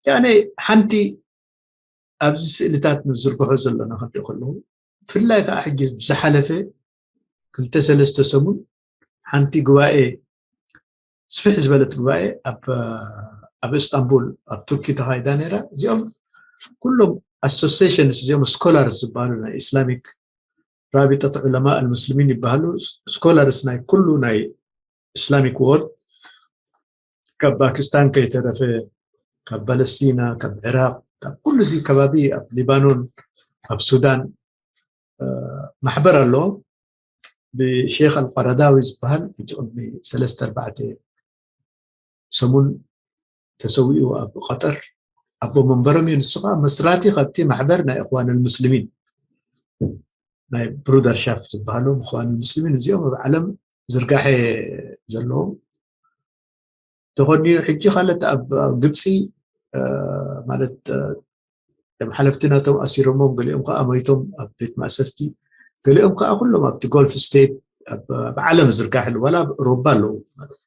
ያኔ ሓንቲ ኣብዚ ስእልታት ንዝርግሖ ዘለና ክንሪኦ ከለዉ፣ ብፍላይ ከዓ ሕጂ ብዝሓለፈ ክልተ ሰለስተ ሰሙን ሓንቲ ጉባኤ፣ ስፍሕ ዝበለት ጉባኤ ኣብ፣ ኣብ እስጣንቡል፣ ኣብ ቱርኪ ተኻይዳ ነይራ። እዚኦም ኩሎም ኣሶሲሽንስ፣ እዚኦም ስኮላርስ ዝበሃሉ ናይ ኢስላሚክ ራቢጠት ዑለማ ኣልሙስሊሚን ይበሃሉ፣ ስኮላርስ ናይ ኩሉ ናይ ኢስላሚክ ወርልድ፣ ካብ ፓኪስታን ከይተረፈ፣ ካብ ፓለስቲና፣ ካብ ዕራቕ፣ ካብ ኩሉ እዚ ከባቢ፣ ኣብ ሊባኖን፣ ኣብ ሱዳን፣ እ፣ ማሕበር ኣለዎም። ብሼክ ኣልቀረዳዊ ዝበሃል፣ ሕጂ ቅድሚ ሰለስተ ኣርባዕተ ሰሙን ተሰዊኡ ኣብ ቀጠር ኣቦ መንበሮም እዩ። ንሱ ከዓ መስራቲ ካብቲ ማሕበር ናይ እኽዋን ኣልሙስሊሚን፣ ናይ ብሩደርሻፍት ዝበሃሉ እኽዋን ኣልሙስሊሚን፣ እዚኦም ኣብ ዓለም ዝርጋሐ ዘለዎም ተኾኒኑ። ሕጂ ካልኦት ኣብ፣ ኣብ ግብፂ፣ እ፣ ማለት፣ እ፣ እቶም ሓለፍቲ ናቶም ኣሲሮሞም፣ ገሊኦም ከዓ ሞይቶም ኣብ ቤት ማእሰርቲ፣ ገሊኦም ከዓ ኩሎም ኣብቲ ጎልፍ ስቴት፣ ኣብ፣ ኣብ ዓለም ዝርጋሐሉ፣ ዋላ ኣብ ኤውሮፓ ኣለዉ ማለት እዩ።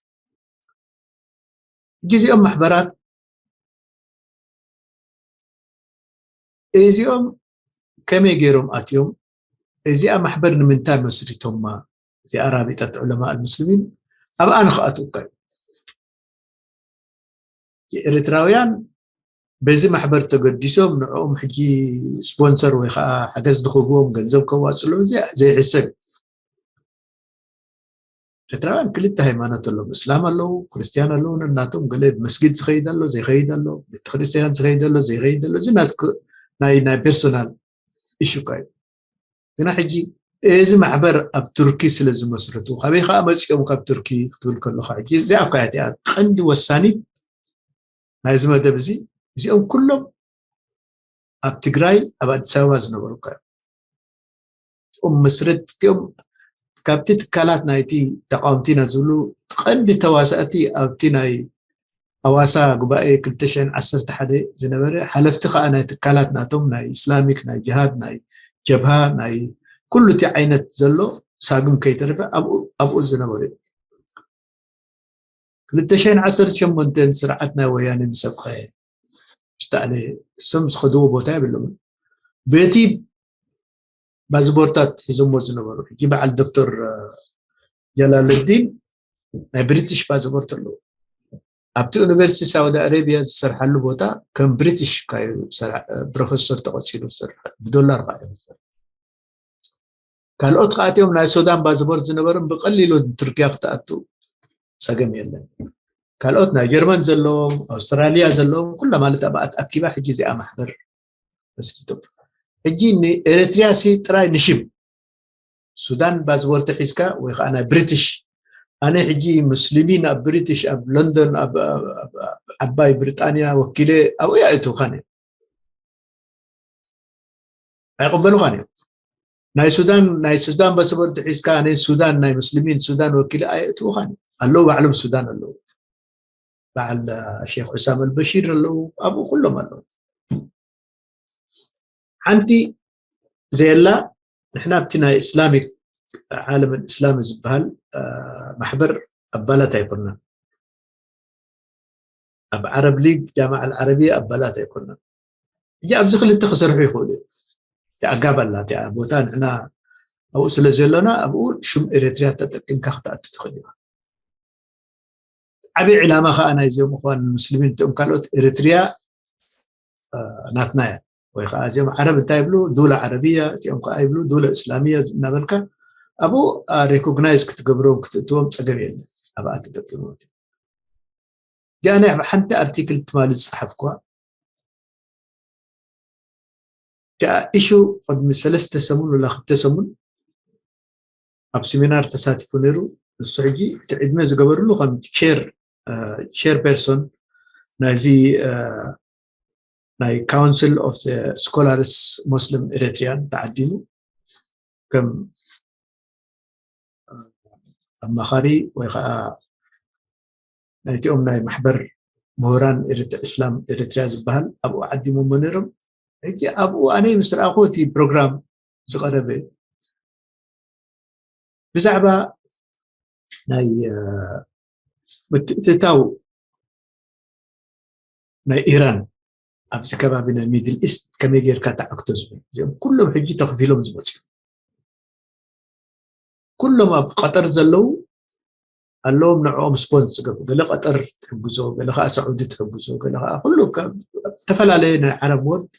ሕጂ እዚኦም ማሕበራት እዚኦም ከመይ ገይሮም ኣትዮም? እዚኣ ማሕበር ንምንታይ መስሪቶማ? እዚኣ ራቢጠት ዑለማ ኣልሙስሊሚን ኣብኣ ንኽኣትዉ እኳ እዩ። ኤርትራውያን በዚ ማሕበር ተገዲሶም ንዕኦም ሕጂ ስፖንሰር ወይ ከዓ ሓገዝ ንኽህብዎም፣ ገንዘብ ከዋፅሉ፣ እዚ ዘይሕሰብ እዩ። ኤርትራውያን ክልተ ሃይማኖት ኣለዎም፣ እስላም ኣለዉ፣ ክርስትያን ኣለዉ። ነናቶም ገለ መስጊድ ዝኸይድ ኣሎ፣ ዘይኸይድ ኣሎ፣ ቤተክርስትያን ዝኸይድ ኣሎ፣ ዘይኸይድ ኣሎ። እዚ ናትክ-፣ ናይ፣ ናይ ፐርሶናል ኢሹ እኳ እዩ። ግና ሕጂ እዚ ማሕበር ኣብ ቱርኪ ስለ ዝመስረቱ፣ ካበይ ከዓ መፂኦም ካብ ቱርኪ ክትብል ከለኻ፣ ሕጂ እዚኣ እኳ እያ እቲኣ ቀንዲ ወሳኒት ናይዚ መደብ እዚ። እዚኦም ኩሎም ኣብ ትግራይ፣ ኣብ ኣዲስ ኣበባ ዝነበሩ እኳ እዮም። እቶም መስረትቲኦም ካብቲ ትካላት ናይቲ ተቃወምቲ ኢና ዝብሉ ቀንዲ ተዋሳእቲ ኣብቲ ናይ ኣዋሳ ጉባኤ ክልተ ሽሕን ዓሰርተ ሓደ ዝነበረ፣ ሓለፍቲ ከዓ ናይ ትካላት ናቶም፣ ናይ ኢስላሚክ፣ ናይ ጅሃድ፣ ናይ ጀብሃ፣ ናይ ኩሉ እቲ ዓይነት ዘሎ ሳግም ከይተረፈ ኣብኡ፣ ኣብኡ ዝነበሩ እዮም። ክልተ ሽሕን ዓሰርተ ሸሞንተን ስርዓት ናይ ወያነ ምስ ኣብቐዐ፣ ምስ ተኣለ፣ እሶም ዝኸድዎ ቦታ የብሎምን። በቲ ባዝቦርታት ሒዞሞ ዝነበሩ። ሕጂ በዓል ዶክተር ጀላለዲን ናይ ብሪቲሽ ባዝቦርት ኣለዎ። ኣብቲ ዩኒቨርሲቲ ሳውዲ ኣረቢያ ዝሰርሓሉ ቦታ ከም ብሪቲሽ ካዩ ፕሮፌሰር ተቐፂሉ ዝሰርሕ፣ ብዶላር ከዓ ይኽፈል። ካልኦት ከዓ እቲኦም ናይ ሱዳን ባዝቦርት ዝነበሮም ብቐሊሉ ቱርኪያ ክትኣቱ ፀገም የለን። ካልኦት ናይ ጀርመን ዘለዎም፣ ኣውስትራሊያ ዘለዎም ኩላ ማለት ኣብኣ ኣኪባ ሕጂ እዚኣ ማሕበር መስሪቱ። ሕጂ ንኤርትሪያ ሲ ጥራይ ንሽም ሱዳን ባዝቦርት ሒዝካ ወይ ከዓ ናይ ብሪቲሽ፣ ኣነ ሕጂ ሙስሊሚን ኣብ ብሪቲሽ ኣብ ለንደን ኣብ ዓባይ ብሪጣንያ ወኪለ ኣብኡ ኣእትውኻን እዮም። ኣይቕበሉኻን እዮም። ናይ ሱዳን ናይ ሱዳን ባስፖርት ሒዝካ ኣነ ሱዳን ናይ ሙስሊሚን ሱዳን ወኪለ ኣየእትውኻን እዮም። ኣለዉ ባዕሎም ሱዳን ኣለዉ። በዓል ሼክ ሑሳም ኣልበሺር ኣለዉ፣ ኣብኡ ኩሎም ኣለዉ። ሓንቲ ዘየላ ንሕና ኣብቲ ናይ እስላሚክ ዓለምን እስላም ዝበሃል ማሕበር ኣባላት ኣይኮንና። ኣብ ዓረብ ሊግ ጃማዓ ዓረብያ ኣባላት ኣይኮንና። ሕጂ ኣብዚ ክልተ ክሰርሑ ይኽእሉ እዮም። ኣጋብ ኣላ እቲኣ ቦታ ንሕና ኣብኡ ስለ ዘለና ኣብኡ ሽም ኤርትርያ ተጠቂምካ ክትኣቱ ትኽእል ኢኻ። ዓብዪ ዕላማ ከዓ ናይዚኦም እኽዋን ሙስሊሚን እቲኦም ካልኦት ኤርትርያ ናትና እያ። ወይ ከዓ እዚኦም ዓረብ እንታይ ይብሉ ዱላ ዓረብያ፣ እቲኦም ከዓ ይብሉ ዱላ እስላምያ እናበልካ ኣብኡ ሬኮግናይዝ ክትገብሮም ክትእትዎም ፀገም የለን። ኣብኣ ተጠቂሞም እቲ እዚኣ ናይ ሓንቲ ኣርቲክል ትማሊ ዝፀሓፍኩዋ እቲኣ ኢሹ ቅድሚ ሰለስተ ሰሙን ወላ ክልተ ሰሙን ኣብ ሴሚናር ተሳቲፉ ነይሩ። ንሱ ሕጂ እቲ ዕድመ ዝገበርሉ ከም ሼር ፔርሶን ናይዚ ናይ ካውንስል ኦፍ ስኮላርስ ሙስሊም ኤሪትሪያን ተዓዲሙ ከም ኣማኻሪ ወይ ከዓ ናይቲኦም ናይ ማሕበር ምሁራን እስላም ኤሪትሪያ ዝበሃል ኣብኡ ዓዲሞሞ ነይሮም። ሕጂ ኣብኡ ኣነ ምስ ረኣኹ እቲ ፕሮግራም ዝቐረበ ብዛዕባ ናይ ምትእትታው ናይ ኢራን ኣብዚ ከባቢ ናይ ሚድል ኢስት ከመይ ጌርካ ተዓግቶ ዝብል እዚኦም ኩሎም ሕጂ ተኸፊሎም ዝመፅኡ ኩሎም ኣብ ቀጠር ዘለዉ ኣለዎም ንዕኦም ስፖንስ ዝገብሩ ገለ ቀጠር ትሕግዞ ገለ ከዓ ሳዑዲ ትሕግዞ ገለ ከዓ ኩሉ ዝተፈላለየ ናይ ዓረብ ወርድ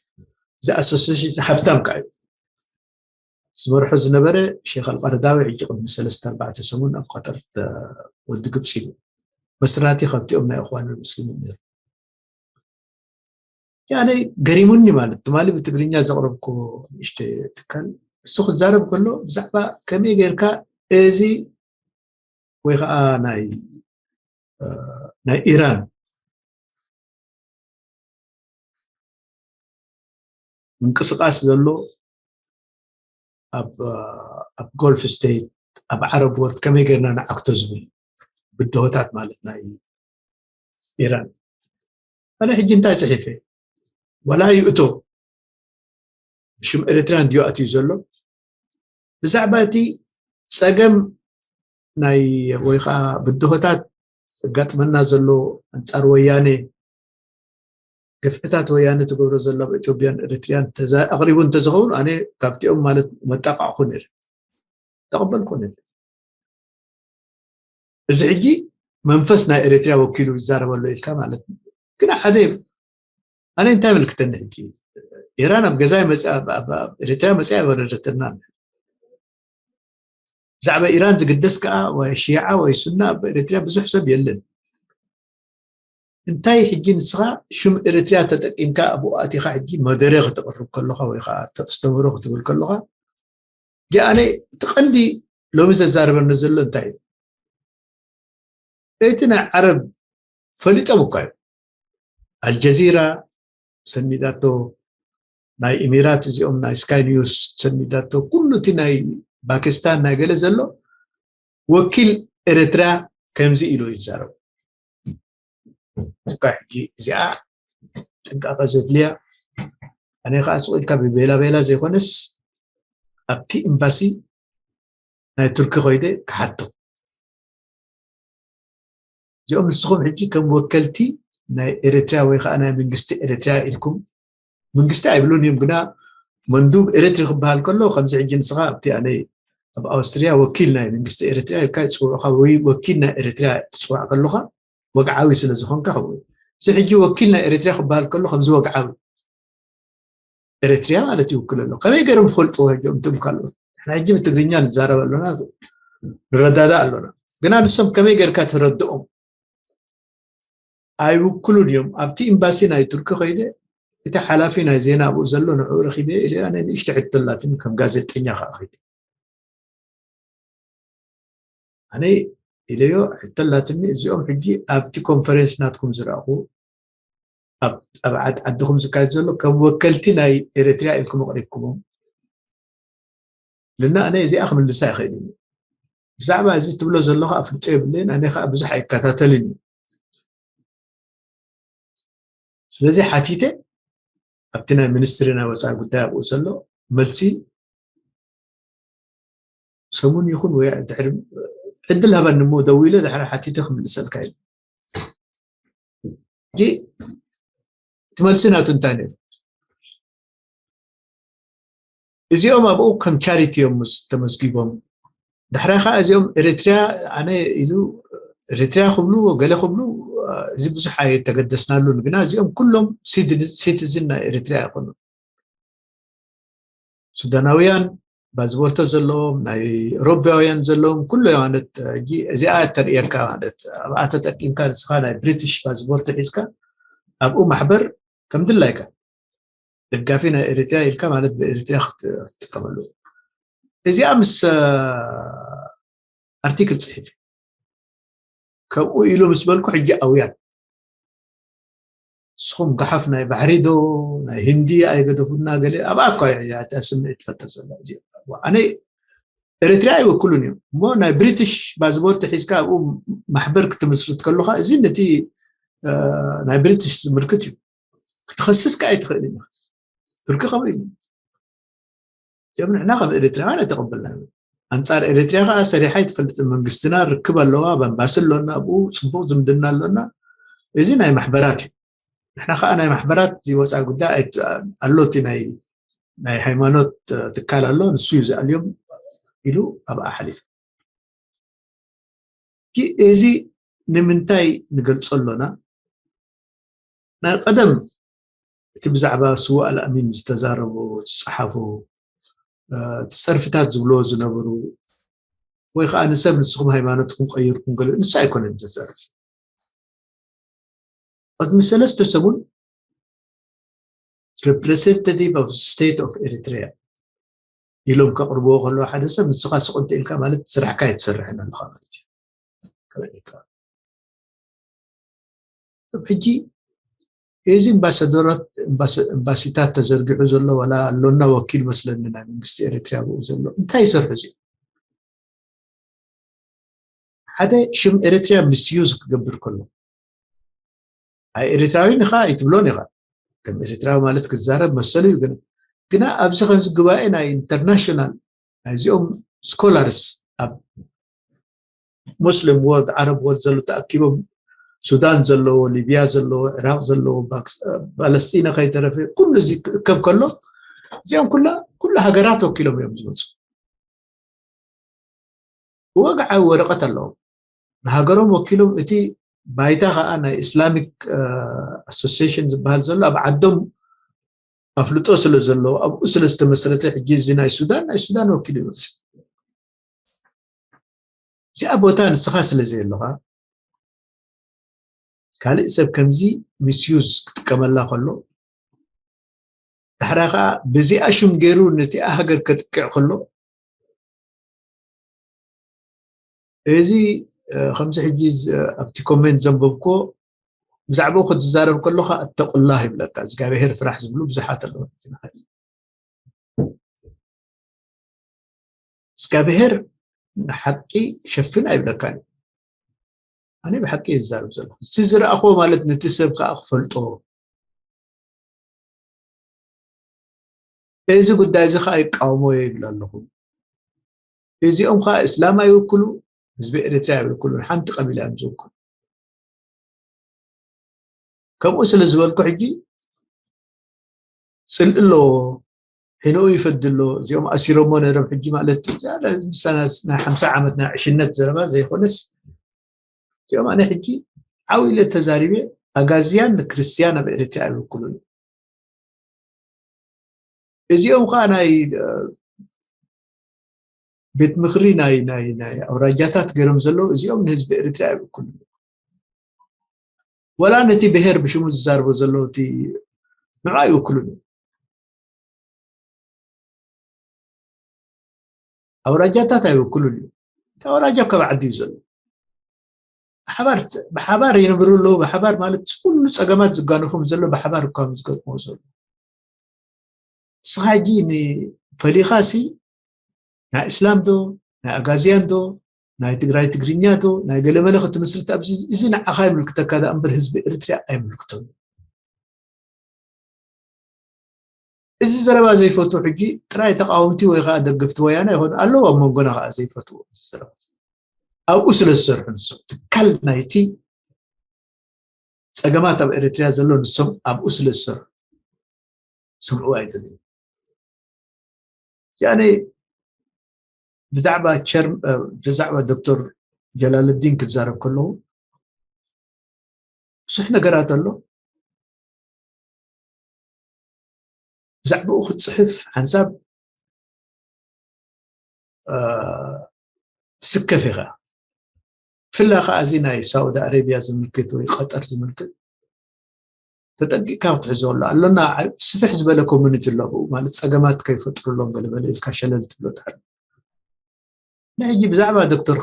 እዚ ኣሶሴሽን ሃብታም ከዓ እዩ ዝመርሖ ዝነበረ ሼክ ኣልቀርዳዊ ሕጂ ቅድሚ ሰለስተ ኣርባዕተ ሰሙን ኣብ ቀጠር ወዲ ግብፂ እዩ መስራቲ ካብቲኦም ናይ እኽዋን ሙስሊምን ነይሩ ያነ ገሪሙኒ ማለት ትማሊ ብትግርኛ ዘቕረብኩ ንእሽተ ትካል እሱ ክዛረብ ከሎ ብዛዕባ ከመይ ጌርካ እዚ ወይ ከዓ ናይ ናይ ኢራን ምንቅስቃስ ዘሎ ኣብ ኣብ ጎልፍ ስቴት ኣብ ዓረብ ወርድ ከመይ ጌርና ንዓክቶ ዝብል ብድሆታት ማለት ናይ ኢራን ኣነ ሕጂ እንታይ ፅሒፈ ዋላ ይእቶ ብሽም ኤርትራ እንድዩ ኣትዩ ዘሎ ብዛዕባ እቲ ፀገም ናይ ወይ ከዓ ብድሆታት ዘጋጥመና ዘሎ ኣንፃር ወያነ ግፍዕታት ወያነ ትገብሮ ዘሎ ኣብ ኢትዮጵያን ኤርትርያን ኣቕሪቡ እንተዝኸውን ኣነ ካብቲኦም ማለት መጣቃዕኩ ነይረ ተቐበልኩ ነይረ እዚ ሕጂ መንፈስ ናይ ኤርትርያ ወኪሉ ይዛረበሎ ኢልካ ማለት ግን ሓደ ኣነ እንታይ መልክተኒ ሕጂ ኢራን ኣብ ገዛ ኤርትርያ መፅያ ኣይወረደትና ብዛዕባ ኢራን ዝግደስ ከዓ ወይ ሽዓ ወይ ሱና ኣብ ኤርትርያ ብዙሕ ሰብ የለን እንታይ ሕጂ ንስኻ ሽም ኤርትርያ ተጠቂምካ ኣብኡ ኣቲኻ ሕጂ መደረ ከተቕርብ ከለኻ ወይ ከዓ ተስተምህሮ ክትብል ከለኻ ኣነ እቲ ቀንዲ ሎሚ ዘዛርበኒ ዘሎ እንታይ እዩ እቲ ናይ ዓረብ ፈሊጦም እኳ እዩ ኣልጀዚራ ሰኒዳቶ ናይ ኢሚራት እዚኦም ናይ ስካይ ኒውስ ሰኒዳቶ ኩሉ እቲ ናይ ፓኪስታን ናይ ገለ ዘሎ ወኪል ኤርትራ ከምዚ ኢሉ ይዛረቡ እኳ ሕጂ እዚኣ ጥንቃቐ ዘድልያ ኣነ ከዓ ስቕ ኢልካ ብቤላ ቤላ ዘይኮነስ ኣብቲ ኤምባሲ ናይ ቱርኪ ኮይደ ክሓቶ እዚኦም ንስኹም ሕጂ ከም ወከልቲ ናይ ኤርትራ ወይ ከዓ ናይ መንግስቲ ኤርትራ ኢልኩም መንግስቲ ኣይብሉን እዮም ግና መንዱብ ኤርትሪ ክበሃል ከሎ ከምዚ ሕጂ ንስኻ ኣብቲ ኣነ ኣብ ኣውስትርያ ወኪል ናይ መንግስቲ ኤርትርያ ኢልካ ይፅውዑኻ ወይ ወኪል ናይ ኤርትርያ ትፅዋዕ ከለኻ ወግዓዊ ስለ ዝኾንካ ከምኡ እዚ ሕጂ ወኪል ናይ ኤርትርያ ክበሃል ከሎ ከምዚ ወግዓዊ ኤርትርያ ማለት ይውክል ኣሎ ከመይ ገይሮም ዝፈልጥዎ ሕጂ እቶም ካልኦት ንሕና ሕጂ ብትግርኛ ንዛረብ ኣሎና ንረዳዳእ ኣሎና ግና ንሶም ከመይ ገይርካ ተረድኦም ኣይውክሉን እዮም ኣብቲ ኤምባሲ ናይ ቱርኪ ከይደ እቲ ሓላፊ ናይ ዜና ኣብኡ ዘሎ ንዕኡ ረኺበ ኢለ ኣነ ንእሽቶ ሕቶ ኣላትኒ ከም ጋዜጠኛ ከዓ ከይደ ኣነ ኢለዮ ሕቶ ኣላትኒ እዚኦም ሕጂ ኣብቲ ኮንፈረንስ ናትኩም ዝረእኹ ኣብ ዓድኹም ዝካየድ ዘሎ ከም ወከልቲ ናይ ኤርትርያ ኢልኩም ኣቕሪብኩሞም ልና ኣነ እዚኣ ክምልሳ ይኽእል እዩ ብዛዕባ እዚ ትብሎ ዘለኹ ኣፍልጦ የብለይን ኣነ ከዓ ብዙሕ ኣይከታተልን እዩ ስለዚ ሓቲተ ኣብቲ ናይ ሚኒስትሪ ናይ ወፃኢ ጉዳይ ኣብኡ ዘሎ መልሲ ሰሙን ይኹን ወይ ድሕሪ ዕድል ሃበኒ እሞ ደዊለ ድሕሪ ሓቲተ ክምልሰልካ እዩ እቲ መልሲ ናቱ እንታይ ነይሩ እዚኦም ኣብኡ ከም ቻሪቲ እዮም ተመዝጊቦም ዳሕራይ ከዓ እዚኦም ኤሪትሪያ ኣነ ኢሉ ኤሪትሪያ ክብሉ ገለ ክብሉ እዚ ብዙሕ ኣይተገደስናሉን ግና እዚኦም ኩሎም ሲቲዝን ናይ ኤሪትሪያ ይኮኑ ሱዳናውያን ፓስፖርት ዘለዎም ናይ ኤሮፓውያን ዘለዎም ኩሉ ማለት ሕጂ እዚኣ ተርእየካ ማለት ኣብኣ ተጠቂምካ ንስኻ ናይ ብሪቲሽ ፓስፖርት ሒዝካ ኣብኡ ማሕበር ከም ድላይካ ደጋፊ ናይ ኤሪትሪያ ኢልካ ማለት ብኤሪትሪያ ክትጥቀመሉ እዚኣ ምስ ኣርቲክል ፅሒፍ ከምኡ ኢሉ ምስ በልኩ ሕጂ ኣውያት ንስኹም ጋሓፍ ናይ ባሕሪ ዶ ናይ ህንዲ ኣይገደፉና ገለ ኣብኣ እኳ እያ እታ ስምዒት ትፈጥር ዘላ እዚ ኣነ ኤርትርያ ኣይወክሉን እዮም እሞ ናይ ብሪትሽ ፓስፖርት ሒዝካ ኣብኡ ማሕበር ክትምስርት ከለካ እዚ ነቲ ናይ ብሪትሽ ዝምልክት እዩ ክትኸስስ ከዓ ኣይትኽእል ኢና ቱርኪ ከምኡ እዩ እዚኦም ንሕና ከም ኤርትራውያን ኣይተቐበልናን ኣንጻር ኤርትርያ ከዓ ሰሪሓ ኣይትፈልጥን መንግስትና ርክብ ኣለዋ ባምባሲ ኣሎና ኣብኡ ፅቡቅ ዝምድና ኣሎና እዚ ናይ ማሕበራት እዩ ንሕና ከዓ ናይ ማሕበራት እዚ ወፃኢ ጉዳይ ኣሎ እቲ ናይ ናይ ሃይማኖት ትካል ኣሎ ንሱ እዩ ዝኣልዮም ኢሉ ኣብኣ ሓሊፉ እዚ ንምንታይ ንገልፆ ኣሎና ናይ ቀደም እቲ ብዛዕባ ስዋ ኣልኣሚን ዝተዛረቡ ዝፀሓፉ እቲ ፀርፍታት ዝብልዎ ዝነበሩ ወይ ከዓ ንሰብ ንስኹም ሃይማኖትኩም ቀይርኩም ገለ ንሱ ኣይኮነን ዘዛርፍ ቅድሚ ሰለስተ ሰሙን representative of state of Eritrea ኢሎም ከቕርብዎ ከለዉ ሓደ ሰብ ንስኻ ስቕ እንተ ኢልካ ማለት ስራሕካ ኣይትሰርሕን ኣለኻ ማለት እዩ ካብ ኤርትራ ሕጂ እዚ ኣምባሳደራት ኣምባሲታት ተዘርጊሑ ዘሎ ዋላ ኣሎና ወኪል መስለኒ ናይ መንግስቲ ኤርትርያ ብኡ ዘሎ እንታይ ይሰርሑ እዚ ሓደ ሽም ኤርትርያ ምስዩዝ ክገብር ከሎ ኣይ ኤርትራዊ ንኻ ኣይትብሎን ኢኻ ከም ኤርትራዊ ማለት ክዛረብ መሰሉ እዩ ግን ግና ኣብዚ ከምዚ ጉባኤ ናይ ኢንተርናሽናል ናይዚኦም ስኮላርስ ኣብ ሙስሊም ወርልድ ዓረብ ወርልድ ዘሎ ተኣኪቦም ሱዳን ዘለዎ ሊብያ ዘለዎ ዕራቅ ዘለዎ ፓለስጢነ ከይተረፈ ኩሉ እዚ ክእከብ ከሎ እዚኦም ኩላ ኩሉ ሃገራት ወኪሎም እዮም ዝመፁ ብወግዓዊ ወረቐት ኣለዎም ንሃገሮም ወኪሎም እቲ ባይታ ከዓ ናይ ኢስላሚክ ኣሶሲሽን ዝበሃል ዘሎ ኣብ ዓዶም ኣፍልጦ ስለ ዘለዎ ኣብኡ ስለ ዝተመስረተ ሕጂ እዚ ናይ ሱዳን ናይ ሱዳን ወኪል ይመፅእ እዚኣ ቦታ ንስኻ ስለ ዘየለኻ ካልእ ሰብ ከምዚ ሚስዩዝ ክጥቀመላ ከሎ ዳሕራ ከዓ ብዚኣ ሽም ገይሩ ነቲኣ ሃገር ከጥቅዕ ከሎ እዚ ከምዚ ሕጂ ኣብቲ ኮሜንት ዘንበብኮ ብዛዕባኡ ክትዛረብ ከለካ እተቁላህ ይብለካ እግዚኣብሄር ፍራሕ ዝብሉ ብዙሓት ኣለዉ እግዚኣብሄር ንሓቂ ሸፍን ኣይብለካን እዩ ኣነ ብሓቂ ዝዛረብ ዘለኹ እቲ ዝረኣኽዎ ማለት ነቲ ሰብ ከዓ ክፈልጦ እዚ ጉዳይ እዚ ከዓ ይቃወሞ ይብል ኣለኹ እዚኦም ከዓ እስላም ኣይውክሉ ህዝቢ ኤርትራ ኣይውክሉ ሓንቲ ቀቢላ እዮም ዝውክሉ ከምኡ ስለ ዝበልኩ ሕጂ ፅልኢ ኣለዎ ከይንኡ ይፈዲ ኣሎ። እዚኦም ኣሲሮሞ ነይሮም። ሕጂ ማለት ዝያዳ ናይ ሓምሳ ዓመት ናይ ዕሽነት ዘረባ ዘይኮነስ፣ እዚኦም ኣነ ሕጂ ዓው ኢለ ተዛሪበ፣ ኣጋዝያን ንክርስትያን ኣብ ኤርትራ ኣይውክሉን። እዚኦም ከዓ ናይ ቤት ምክሪ ናይ ናይ ናይ ኣውራጃታት ገይሮም ዘለዉ፣ እዚኦም ንህዝቢ ኤርትራ ኣይውክሉን። ወላ ነቲ ብሄር ብሽሙ ዝዛርቦ ዘለዉ እቲ ንዑ ኣይውክሉን። ኣውራጃታት ኣይውክሉን እዩ። እቲ ኣውራጃ ካብ ዓዲ እዩ ዘሎ። ብሓባር ብሓባር ይነብሩ ኣለዉ። ብሓባር ማለት ኩሉ ፀገማት ዝጋነፎም ዘሎ ብሓባር እኳ ዝገጥሞ ዘሎ። ንስኻ ሕጂ ንፈሊኻሲ ናይ እስላም ዶ ናይ ኣጋዝያን ዶ ናይ ትግራይ ትግርኛ ዶ ናይ ገለመለ ክትምስርት ኣብዚ፣ እዚ ንዓኻ ይምልክተካ ዳ እምበር ህዝቢ ኤርትርያ ኣይምልክቶን። እዚ ዘረባ ዘይፈትዉ ሕጂ ጥራይ ተቃወምቲ ወይ ከዓ ደገፍቲ ወያነ ይኾኑ ኣለዉ፣ ኣብ መንጎና ከዓ ዘይፈትዉ እዚ ዘረባ እዚ። ኣብኡ ስለ ዝሰርሑ ንሶም ትካል ናይቲ ፀገማት ኣብ ኤርትርያ ዘሎ ንሶም ኣብኡ ስለ ዝሰርሑ ስምዑ ኣይደልን። ያኔ ብዛዕባ ቸር ብዛዕባ ዶክተር ጀላለዲን ክዛረብ ከለዉ ብዙሕ ነገራት ኣሎ። ብዛዕባኡ ክትፅሕፍ ሓንሳብ ትስከፍ ኢኻ። ብፍላይ ከዓ እዚ ናይ ሳውዲ ኣረቢያ ዝምልክት ወይ ቀጠር ዝምልክት ተጠንቂቕካ ክትሕዞ ኣሎ። ኣሎና ስፍሕ ዝበለ ኮሚኒቲ ኣሎ፣ ብኡ ማለት ፀገማት ከይፈጥሩሎም ገለመለ ኢልካ ሸለል ትብሎ ትሓል። ንሕጂ ብዛዕባ ዶክተር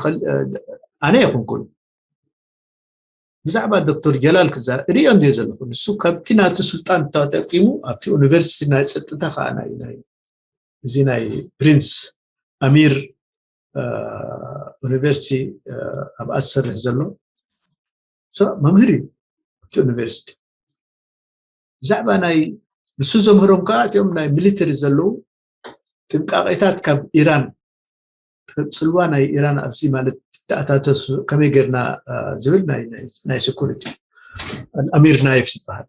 ኣነ ይኹንኩን ብዛዕባ ዶክተር ጀላል ክዛረብ ሪኦ እንድዮ ዘለኹ። ንሱ ካብቲ ናቱ ስልጣን ተጠቂሙ ኣብቲ ዩኒቨርሲቲ ናይ ፀጥታ ከዓ ናይ ናይ እዚ ናይ ፕሪንስ ኣሚር ዩኒቨርሲቲ ኣብኣ ዝሰርሕ ዘሎ መምህር እዩ ኣብቲ ዩኒቨርሲቲ። ብዛዕባ ናይ ንሱ ዘምህሮም ከዓ እቲኦም ናይ ሚሊተሪ ዘለዉ ጥንቃቄታት ካብ ኢራን ካብ ፅልዋ ናይ ኢራን ኣብዚ ማለት ተኣታተሱ ከመይ ጌርና ዝብል ናይ ሴኩሪቲ ኣሚር ናይፍ ዝበሃል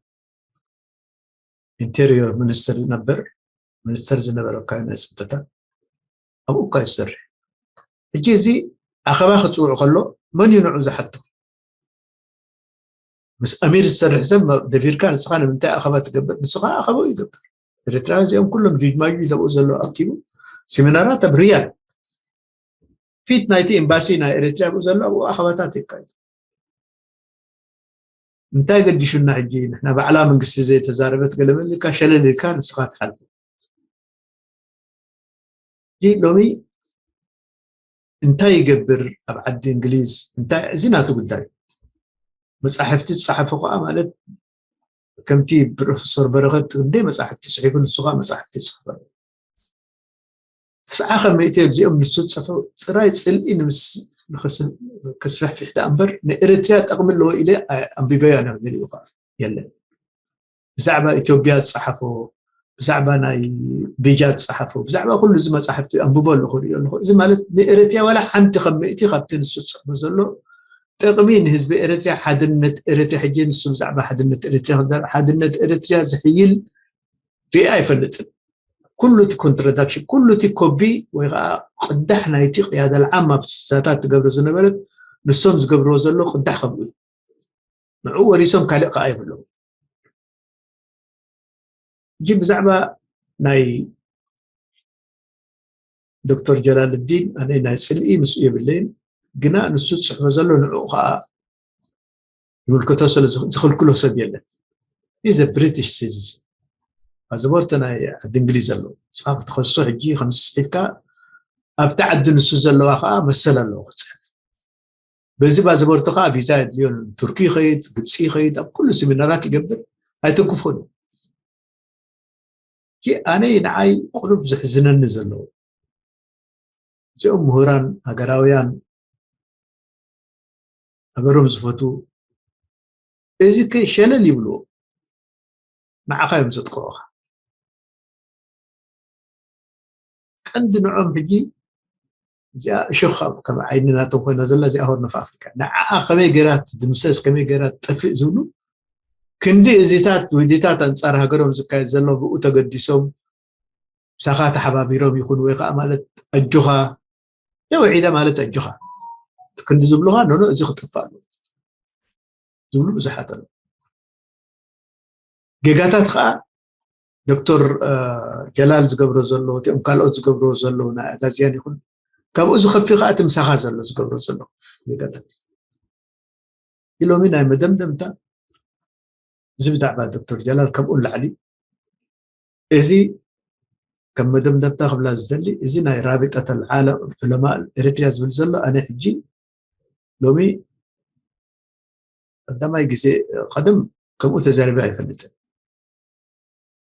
ኢንቴሪዮር ሚኒስትር ዝነበር ሚኒስተር ዝነበረ እኳ ናይ ፀጥታ ኣብኡ እኳ ይሰርሕ። ሕጂ እዚ ኣኸባ ክፅውዑ ከሎ መን እዩ ንዑ ዝሓቶ? ምስ ኣሚር ዝሰርሕ ሰብ ደፊርካ ንስኻ ንምንታይ ኣኸባ ትገብር? ንሱ ከዓ ኣኸባኡ ይገብር። ኤርትራውያን እዚኦም ኩሎም ጁጅማጁ ዘብኡ ዘለዉ ኣኪቡ ሲሚናራት ኣብ ሪያድ ፊት ናይቲ ኤምባሲ ናይ ኤርትራ ብኡ ዘሎ ኣብኡ ኣኸባታት የካይዱ። እንታይ ገዲሹና ሕጂ ንሕና ባዕላ መንግስቲ ዘይተዛረበት ገለመለ ኢልካ ሸለል ኢልካ ንስኻ ትሓልፎ። ሕጂ ሎሚ እንታይ ይገብር ኣብ ዓዲ እንግሊዝ እንታይ እዚ ናቱ ጉዳይ። መፃሕፍቲ ዝፀሓፎ ከዓ ማለት ከምቲ ፕሮፌሰር በረኸት ክንደይ መፃሕፍቲ ፅሒፉ ንሱ ከዓ መፃሕፍቲ ይፅሕፈሉ። ተስዓ ካብ ሚእቲ እዚኦም ንሱ ዝፅሕፎ ፅራይ ፅልኢ ንምስ ከስፋሕፊሕ ደኣ እምበር ንኤርትርያ ጠቕሚ ኣለዎ ኢለ ኣንቢበያ ናብ ገሊኡ ከዓ የለን። ብዛዕባ ኢትዮጵያ ዝፀሓፎ ብዛዕባ ናይ ቤጃ ዝፀሓፎ ብዛዕባ ኩሉ እዚ መፃሕፍቲ ኣንብቦ ኣለኹ ሪኦ ኣለኹ። እዚ ማለት ንኤርትርያ ዋላ ሓንቲ ካብ ሚእቲ ካብቲ ንሱ ዝፅሕፎ ዘሎ ጥቕሚ ንህዝቢ ኤርትርያ ሓድነት ኤርትርያ ሕጂ ንሱ ብዛዕባ ሓድነት ኤርትርያ ክዛረብ ሓድነት ኤርትርያ ዝሕይል ሪኣ ኣይፈልጥን። ኩሉ እቲ ኮንትራዳክሽን ኩሉ እቲ ኮቢ ወይ ከዓ ቅዳሕ ናይቲ ቅያዳ ልዓም ኣብ ስሳታት ትገብሮ ዝነበረት ንሶም ዝገብርዎ ዘሎ ቅዳሕ ከምኡ እዩ። ንዕኡ ወሪሶም ካልእ ከዓ የብሎም። ሕጂ ብዛዕባ ናይ ዶክተር ጀላልዲን ኣነ ናይ ፅልኢ ምስኡ የብለይን፣ ግና ንሱ ዝፅሕፎ ዘሎ ንዕኡ ከዓ ይምልከቶ ስለ ዝኽልክሎ ሰብ የለን። ኢዘ ብሪቲሽ ሲቲዝን ፓስፖርት ናይ ዓዲ እንግሊዝ ኣለዎ። ንስኻ ክትኸሶ ሕጂ ከምዚ ፅሒፍካ ኣብቲ ዓዲ ንሱ ዘለዋ ከዓ መሰል ኣለዎ ክፅሕፍ። በዚ ፓስፖርት ከዓ ቪዛ የድልዮን ቱርኪ ይኸይድ ግብፂ ይኸይድ ኣብ ኩሉ ሲሚናራት ይገብር ኣይትንክፎን። ኣነ ንዓይ ቁሩብ ዝሕዝነኒ ዘለዉ እዚኦም ምሁራን ሃገራውያን ሃገሮም ዝፈትዉ እዚ ከይ ሸለል ይብልዎ ንዓኻ እዮም ዘጥቅዑኻ። ቀንዲ ንዖም ሕጂ እዚኣ እሾኽ ከም ዓይኒ ናቶም ኮይና ዘላ እዚኣ ሆርን ኦፍ ኣፍሪካ ንዓኣ ከመይ ገይራ ትድምሰስ ከመይ ገይራ ትጠፍእ ዝብሉ ክንዲ እዚታት ውዲታት ኣንፃር ሃገሮም ዝካየድ ዘሎ ብኡ ተገዲሶም ምሳኻ ተሓባቢሮም ይኹን ወይ ከዓ ማለት ኣጆኻ ተውዒዳ ማለት ኣጆኻ ክንዲ ዝብሉኻ ኖኖ እዚ ክጠፋ ኣሎ ዝብሉ ብዙሓት ኣሎ። ጌጋታት ከዓ ዶክተር ጀላል ዝገብሮ ዘሎ እቲኦም ካልኦት ዝገብርዎ ዘለዉ ናይ ኣጋዝያን ይኹን ካብኡ ዝኸፊ ከዓ እቲ ምሳኻ ዘሎ ዝገብሮ ዘሎ ጌጋታት ኢሎሚ ናይ መደምደምታ እዚ ብዛዕባ ዶክተር ጀላል ከምኡ ላዕሊ እዚ ከም መደምደምታ ክብላ ዝደሊ እዚ ናይ ራቢጠት ዓለም ዑለማ ኤርትርያ ዝብል ዘሎ ኣነ ሕጂ ሎሚ ቀዳማይ ግዜ ቀደም ከምኡ ተዛሪበ ኣይፈልጥን።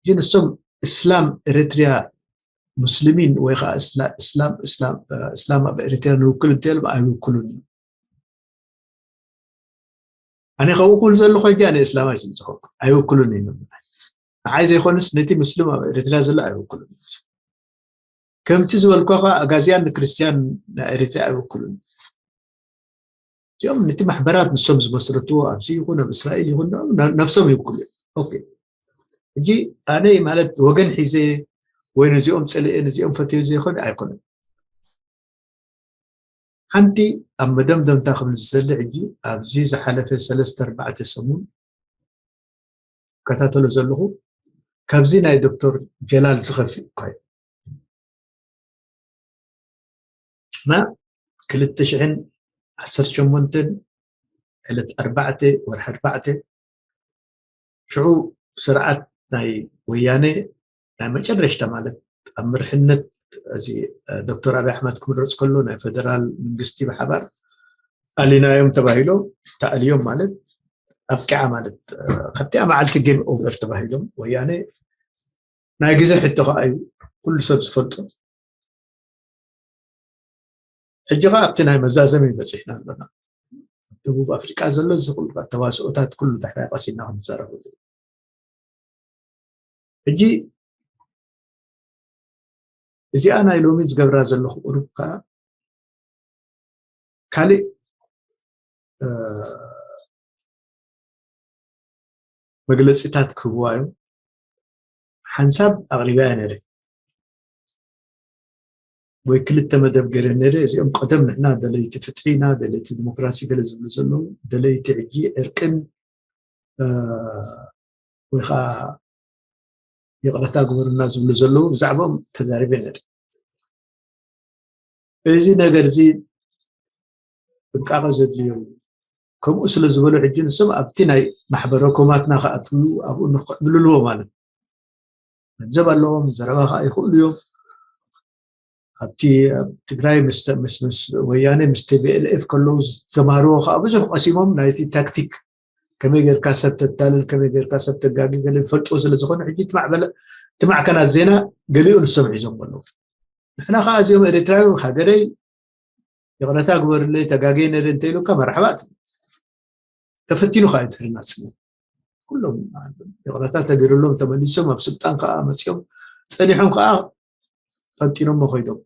ግን እሶም እስላም ኤርትርያ ሙስሊሚን ወይ ከዓ እስላም እስላም ኣብ ኤርትርያ ንውክል እንተሎም ኣይውክሉን እዩ። ኣነ ከውክል ዘለኹ ሕጂ ኣነ እስላማይ ስለ ዝኾንኩ ኣይውክሉን እዩ። ንዓይ ዘይኮንስ ነቲ ሙስሊም ኣብ ኤርትርያ ዘሎ ኣይውክሉን እዩ። ከምቲ ዝበልኳ ከዓ ኣጋዝያን ንክርስትያን ናይ ኤርትርያ ኣይውክሉን እዮም። እዚኦም ነቲ ማሕበራት ንሶም ዝመስረትዎ ኣብዚ ይኹን ኣብ እስራኤል ይኹን ነብሶም ይውክሉ እዮም። ኦኬ ሕጂ ኣነ ማለት ወገን ሒዘ ወይ ነዚኦም ፀልኤ ነዚኦም ፈትዮ ዘይኮን ኣይኮነን። ሓንቲ ኣብ መደምደምታ ክብል ዝደሊ ሕጂ ኣብዚ ዝሓለፈ ሰለስተ ኣርባዕተ ሰሙን እከታተሎ ዘለኹ ካብዚ ናይ ዶክተር ጀላል ዝኸፍእ እኳ እዩ። እና ክልተ ሽሕን ዓሰርተ ሸሞንተን ዕለት ኣርባዕተ ወርሒ ኣርባዕተ ሽዑ ስርዓት ናይ ወያነ ናይ መጨረሽታ ማለት ኣብ ምርሕነት እዚ ዶክተር ኣብይ ኣሕመድ ክምረፅ ከሎ ናይ ፈደራል መንግስቲ ብሓባር ኣሊናዮም ተባሂሎም ተኣልዮም ማለት ኣብቂዓ ማለት ካብቲኣ መዓልቲ ጌም ኦቨር ተባሂሎም ወያነ ናይ ግዜ ሕቶ ከዓ እዩ ኩሉ ሰብ ዝፈልጦ። ሕጂ ከዓ ኣብቲ ናይ መዛዘሚ በፂሕና ኣለና። ደቡብ ኣፍሪቃ ዘሎ እዚ ኩሉ ተዋስኦታት ኩሉ ዳሕራይ ቀሲና ክንዛረበሉ ሕጂ እዚኣ ናይ ሎሚ ዝገብራ ዘለኹ ቁሩብ ከዓ ካልእ መግለፂታት ክህብዋ እዮም ሓንሳብ ኣቕሪባያ ነረ ወይ ክልተ መደብ ገይረ ነረ እዚኦም ቀደም ንሕና ደለይቲ ፍትሒ ኢና ደለይቲ ዲሞክራሲ ገለ ዝብሉ ዘለዉ ደለይቲ ሕጂ ዕርቅን ወይ ከዓ ይቕረታ ግበሩና ዝብሉ ዘለዉ ብዛዕባኦም ተዛሪበ ነረ እዚ ነገር እዚ ጥንቃቐ ዘድልዮ እዩ። ከምኡ ስለ ዝበሉ ሕጂ ንሶም ኣብቲ ናይ ማሕበረ ኮማትና ክኣትዉ ኣብኡ ንክዕብልልዎ ማለት እዩ። ገንዘብ ኣለዎም፣ ዘረባ ከዓ ይኽእሉ እዮም። ኣብቲ ኣብ ትግራይ ምስ ወያነ ምስ ቲቢኤልኤፍ ከለዉ ዝተማሃርዎ ከዓ ብዙሕ ቀሲሞም ናይቲ ታክቲክ ከመይ ጌርካ ሰብ ተታልል ከመይ ጌርካ ሰብ ተጋጊ ገለ ይፈልጥዎ ስለ ዝኾነ ሕጂ እቲ ማዕከናት ዜና ገሊኡ ንሶም ሒዞም ኣለዉ። ንሕና ከዓ እዚኦም ኤርትራዊ ሃገረይ ይቕረታ ግበርለይ ተጋግየ ነይረ እንተኢሉካ መርሓባ ትብል። ተፈቲኑ ከዓ እዩ ድሕሪ ናፅነት ኩሎም ይቕረታ ተገይሩሎም ተመሊሶም ኣብ ስልጣን ከዓ መፂኦም ፀኒሖም ከዓ ፈንጢኖሞ ከይዶም።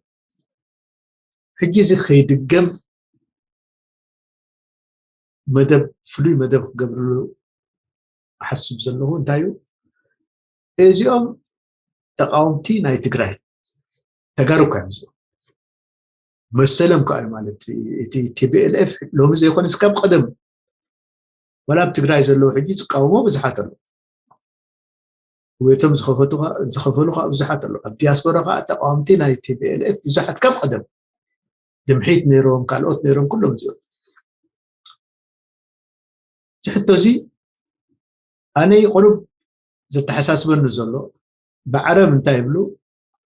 ሕጂ እዚ ከይድገም መደብ ፍሉይ መደብ ክገብርሉ እሓስብ ዘለኹ እንታይ እዩ እዚኦም ተቃወምቲ ናይ ትግራይ ተጋሩ እኳ እዮም እዚኦም መሰሎም ከዓ እዩ ማለት እቲ ቲቢኤልኤፍ ሎሚ ዘይኮነስ ካብ ቀደም ወላ ኣብ ትግራይ ዘለዉ ሕጂ ዝቃወሞ ብዙሓት ኣለዉ እቶም ዝኸፈሉ ከዓ ብዙሓት ኣለዉ ኣብ ዲያስፖራ ከዓ ተቃወምቲ ናይ ቲቢኤልኤፍ ብዙሓት ካብ ቀደም ድምሒት ነይሮም ካልኦት ነይሮም ኩሎም እዚኦም እዚ ሕቶ እዚ ኣነ ቁሩብ ዘተሓሳስበኒ ዘሎ ብዓረብ እንታይ ይብሉ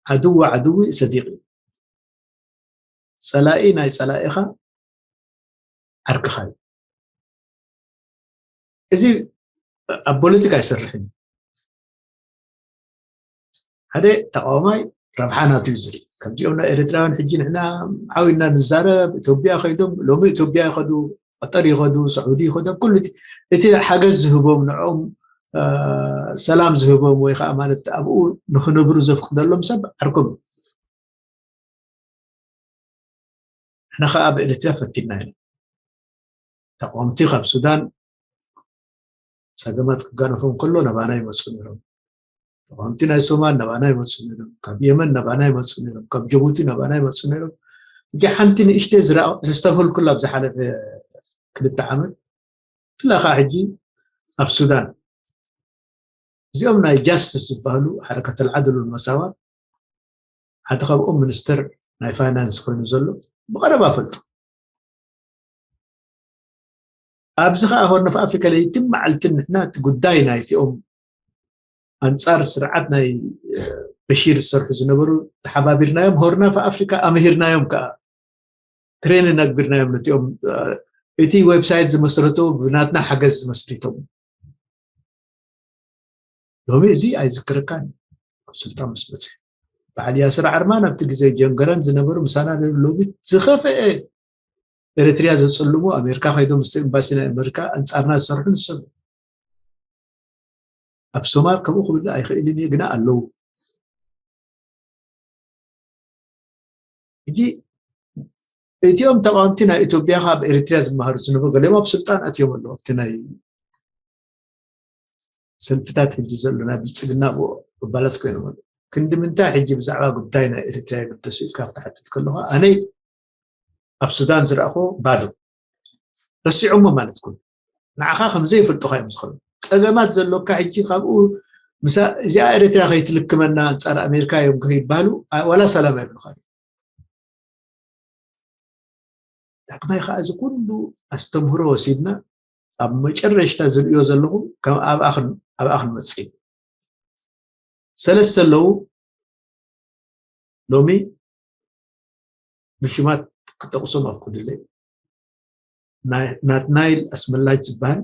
ዓድዊ ዓድዊ ሰዲቂ እዩ ፀላኢ ናይ ፀላኢኻ ዓርክኻ እዩ እዚ ኣብ ፖለቲካ ኣይሰርሕን ሓደ ተቃዋማይ ረብሓ ናቱ እዩ ዝርኢ ከምዚኦም ናይ ኤርትራውያን ሕጂ ንሕና ዓው ኢልና ንዛረብ ኢትዮጵያ ከይዶም ሎሚ ኢትዮጵያ ይኸዱ ቀጠር ይኸዱ ስዑዲ ይኸዱ ኣብ ኩሉ እቲ ሓገዝ ዝህቦም ንዕኦም ሰላም ዝህቦም ወይ ከዓ ማለት ኣብኡ ንክነብሩ ዘፍቅደሎም ሰብ ዓርኮም ንሕና ከዓ ኣብ ኤርትራ ፈቲና ኢና ተቃወምቲ ካብ ሱዳን ፀገማት ክጋነፎም ከሎ ናባና ይመፁ ነይሮም ተቃወምቲ ናይ ሶማል ናባና ይመፁ ነይሮም፣ ካብ የመን ናባና ይመፁ ነይሮም፣ ካብ ጅቡቲ ናባና ይመፁ ነይሮም። እጂ ሓንቲ ንእሽተይ ዝረኣ- ዘስተብህልኩላ ኣብ ዝሓለፈ ክልተ ዓመት ብፍላይ ከዓ ሕጂ ኣብ ሱዳን እዚኦም ናይ ጃስትስ ዝበሃሉ ሓረከት ኣልዓድል ወልመሳዋ ሓደ ካብኦም ሚኒስተር ናይ ፋይናንስ ኮይኑ ዘሎ ብቐረባ ፈልጦ። ኣብዚ ከዓ ሆርን ኦፍ ኣፍሪካ ለይትን መዓልትን ንሕና እቲ ጉዳይ ናይቲኦም ኣንፃር ስርዓት ናይ በሺር ዝሰርሑ ዝነበሩ ተሓባቢርናዮም፣ ሆርን ኦፍ ኣፍሪካ ኣምሂርናዮም ከዓ ትሬን ነግቢርናዮም ነቲኦም እቲ ዌብሳይት ዝመስረቱ ብናትና ሓገዝ መስሪቶም። ሎሚ እዚ ኣይዝክረካን ኣብ ስልጣን ምስ መፀ በዓል ያስር ዓርማን ኣብቲ ግዜ ጀንገረን ዝነበሩ ምሳና ሎሚ ዝኸፈአ ኤርትርያ ዘፅልሙ ኣሜሪካ ከይዶም ምስቲ ኤምባሲ ናይ ኣሜሪካ ኣንፃርና ዝሰርሑ ንሰሉ ኣብ ሶማል ከምኡ ክብል ኣይኽእልን እየ ግና ኣለዉ። ሕጂ እቲኦም ተቃወምቲ ናይ ኢትዮጵያ ካብ ኤርትርያ ዝመሃሩ ዝነበሩ ገሊኦም ኣብ ስልጣን ኣትዮም ኣለዉ ኣብቲ ናይ ሰልፍታት ሕጂ ዘሎ ናይ ብልፅግና ኣባላት ኮይኖም ኣለዉ። ክንዲ ምንታይ ሕጂ ብዛዕባ ጉዳይ ናይ ኤርትራ ይግደሱ ኢልካ ክትሓትት ከለካ ኣነይ ኣብ ሱዳን ዝረእኮ ባዶ ረሲዖሞ ማለት ኩሉ ንዓኻ ከምዘይፈልጡካ እዮም ዝኸኑ ፀገማት ዘሎካ ሕጂ ካብኡ ምሳ እዚኣ ኤርትራ ከይትልክመና ኣንፃር ኣሜሪካ እዮም ከይባሉ ዋላ ሰላም ኣይብሉካ ዳግማይ ከዓ እዚ ኩሉ ኣስተምህሮ ወሲድና ኣብ መጨረሽታ ዝርእዮ ዘለኹ ከም ኣብኣ ክንመፅእ ሰለስተ ኣለዉ ሎሚ ብሽማት ክጠቕሶም ኣፍቅድለይ ናትናይል ኣስመላጅ ዝበሃል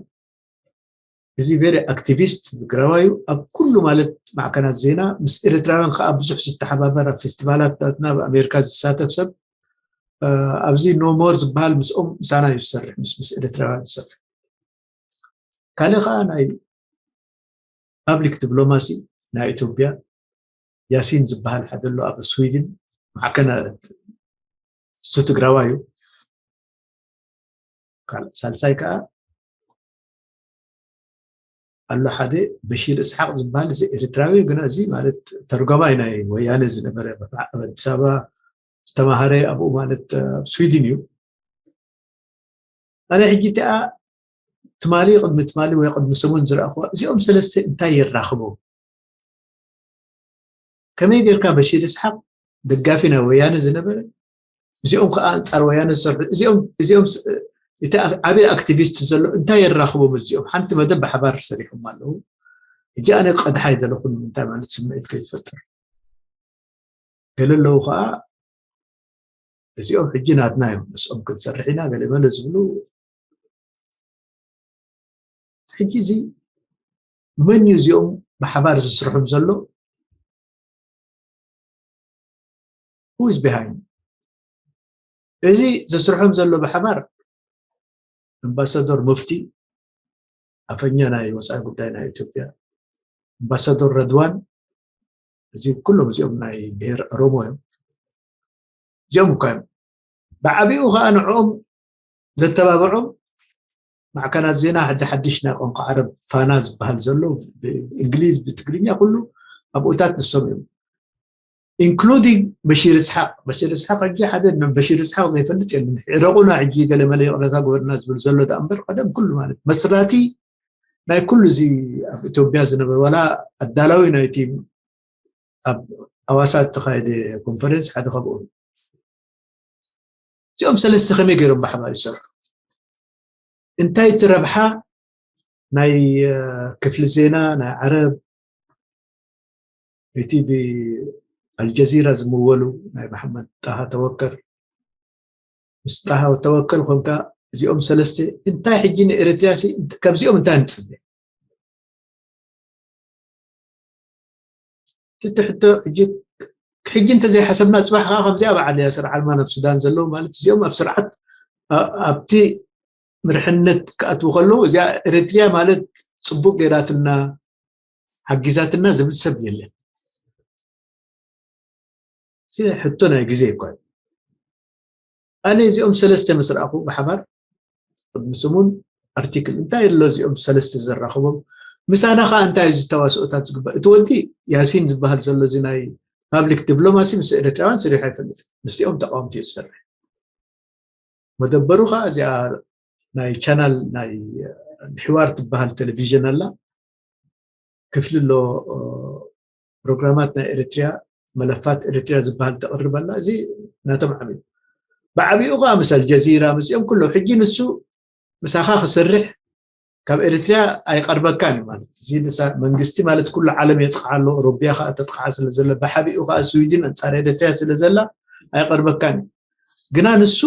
እዚ ቨሪ ኣክቲቪስት ትግራዋዩ ኣብ ኩሉ ማለት ማዕከናት ዜና ምስ ኤርትራውያን ከዓ ብዙሕ ዝተሓባበር ኣብ ፌስቲቫላት ናትና ኣብ ኣሜሪካ ዝሳተፍ ሰብ ኣብዚ ኖሞር ዝበሃል ምስኦም ምሳና እዩ ዝሰርሕ ምስ ምስ ኤርትራውያን ዝሰርሕ ካልእ ከዓ ናይ ፓብሊክ ዲፕሎማሲ ናይ ኢትዮጵያ ያሲን ዝበሃል ሓደ ኣሎ ኣብ ስዊድን ማዕከና እሱ ትግራዋ እዩ ካልእ ሳልሳይ ከዓ ኣሎ ሓደ በሺር እስሓቅ ዝበሃል እዚ ኤርትራዊ ግና እዚ ማለት ተርጓማይ ናይ ወያነ ዝነበረ ኣብ ኣዲስ ኣበባ ዝተማሃረ ኣብኡ ማለት ኣብ ስዊድን እዩ ኣነ ሕጂ እቲኣ ትማሊ ቅድሚ ትማሊ ወይ ቅድሚ ሰሙን ዝረኣኹዋ እዚኦም ሰለስተ እንታይ የራኽቦም ከመይ ጌርካ በሺር እስሓቅ ደጋፊ ናይ ወያነ ዝነበረ እዚኦም ከዓ ኣንፃር ወያነ ዝሰርሑ እዚኦም እዚኦም እቲ ዓብይ ኣክቲቪስት ዘሎ እንታይ የራኽቦም እዚኦም ሓንቲ መደብ ብሓባር ሰሪሖም ኣለዉ ሕጂ ኣነ ቀድሓ ኣይደለኹን እንታይ ማለት ስምዒት ከይትፈጥር ገለ ኣለዉ ከዓ እዚኦም ሕጂ ናትና እዮም ምስኦም ክንሰርሕ ኢና ገለ መለ ዝብሉ ሕጂ እዚ መን እዩ እዚኦም ብሓባር ዝስርሖም ዘሎ who is behind እዚ ዘስርሖም ዘሎ ብሓባር ኣምባሳደር ሙፍቲ ኣፈኛ ናይ ወፃኢ ጉዳይ ናይ ኢትዮጵያ ኣምባሳደር ረድዋን እዚ ኩሎም እዚኦም ናይ ብሄር ኦሮሞ እዮም እዚኦም እኳ እዮም ብዓቢኡ ከዓ ንዕኦም ዘተባብዖም ማዕከናት ዜና ሕዚ ሓድሽ ናይ ቋንቋ ዓረብ ፋና ዝበሃል ዘሎ ብእንግሊዝ ብትግርኛ ኩሉ ኣብኡታት ንሶም እዮም including በሺር እስሓቅ በሺር እስሓቅ ሕጂ ሓደ በሺር እስሓቅ ዘይፈልጥ የለን ሕረቁና ሕጂ ገለመለ ይቅረታ ግበርና ዝብል ዘሎ ዳ እምበር ቀደም ኩሉ ማለት መስራቲ ናይ ኩሉ እዚ ኣብ ኢትዮጵያ ዝነበረ ዋላ ኣዳላዊ ናይቲ ኣብ ኣዋሳ እተኻየደ ኮንፈረንስ ሓደ ካብኡ እዚኦም ሰለስተ ከመይ ገይሮም ብሓባር ይሰርሑ እንታይ እቲ ረብሓ ናይ ክፍሊ ዜና ናይ ዓረብ እቲ ብኣልጀዚራ ዝምወሉ ናይ መሓመድ ጣሃ ተወከል ምስ ጣሃ ተወከል ኮንካ እዚኦም ሰለስተ እንታይ ሕጂ ንኤርትርያ ሲ ካብዚኦም እንታይ ንፅበ ትትሕቶ ሕጂ ሕጂ እንተዘይሓሰብና ፅባሕ ከዓ ከምዚኣ በዓል ያስር ዓልማን ኣብ ሱዳን ዘለዉ ማለት እዚኦም ኣብ ስርዓት ኣብቲ ምርሕነት ክኣትዉ ከለዉ እዚኣ ኤርትርያ ማለት ፅቡቅ ገይራትና ሓጊዛትና ዝብል ሰብ የለን እዚ ሕቶ ናይ ግዜ እኳ ኣነ እዚኦም ሰለስተ ምስ ረኣኹ ብሓባር ቅድሚ ሰሙን ኣርቲክል እንታይ ኣሎ እዚኦም ሰለስተ ዘራኽቦም ምሳና ከዓ እንታይ እዩ ዝተዋስኦታት ዝግበር? እቲ ወዲ ያሲን ዝበሃል ዘሎ እዚ ናይ ፓብሊክ ዲፕሎማሲ ምስ ኤርትራውያን ስሪሑ ኣይፈልጥን። ምስቲኦም ተቃወምቲ እዩ ዝሰርሕ። መደበሩ ከዓ እዚኣ ናይ ቻናል ናይ ሕዋር ትበሃል ቴሌቪዥን ኣላ። ክፍሊ ኣሎ። ፕሮግራማት ናይ ኤርትሪያ፣ መለፋት ኤርትሪያ ዝበሃል ተቕርብ ኣላ። እዚ ናቶም ዓብዩ፣ ብዓብኡ ከዓ ምስ ኣልጀዚራ ምስኦም ኩሎም። ሕጂ ንሱ ምሳኻ ክሰርሕ ካብ ኤርትሪያ ኣይቐርበካን እዩ ማለት እዚ ንሳ መንግስቲ ማለት ኩሉ ዓለም የጥቕዓ ኣሎ። ሮቢያ ከዓ ተጥቕዓ ስለ ዘለ ብሓቢኡ ከዓ ስዊድን ኣንጻር ኤርትሪያ ስለ ዘላ ኣይቐርበካን እዩ። ግና ንሱ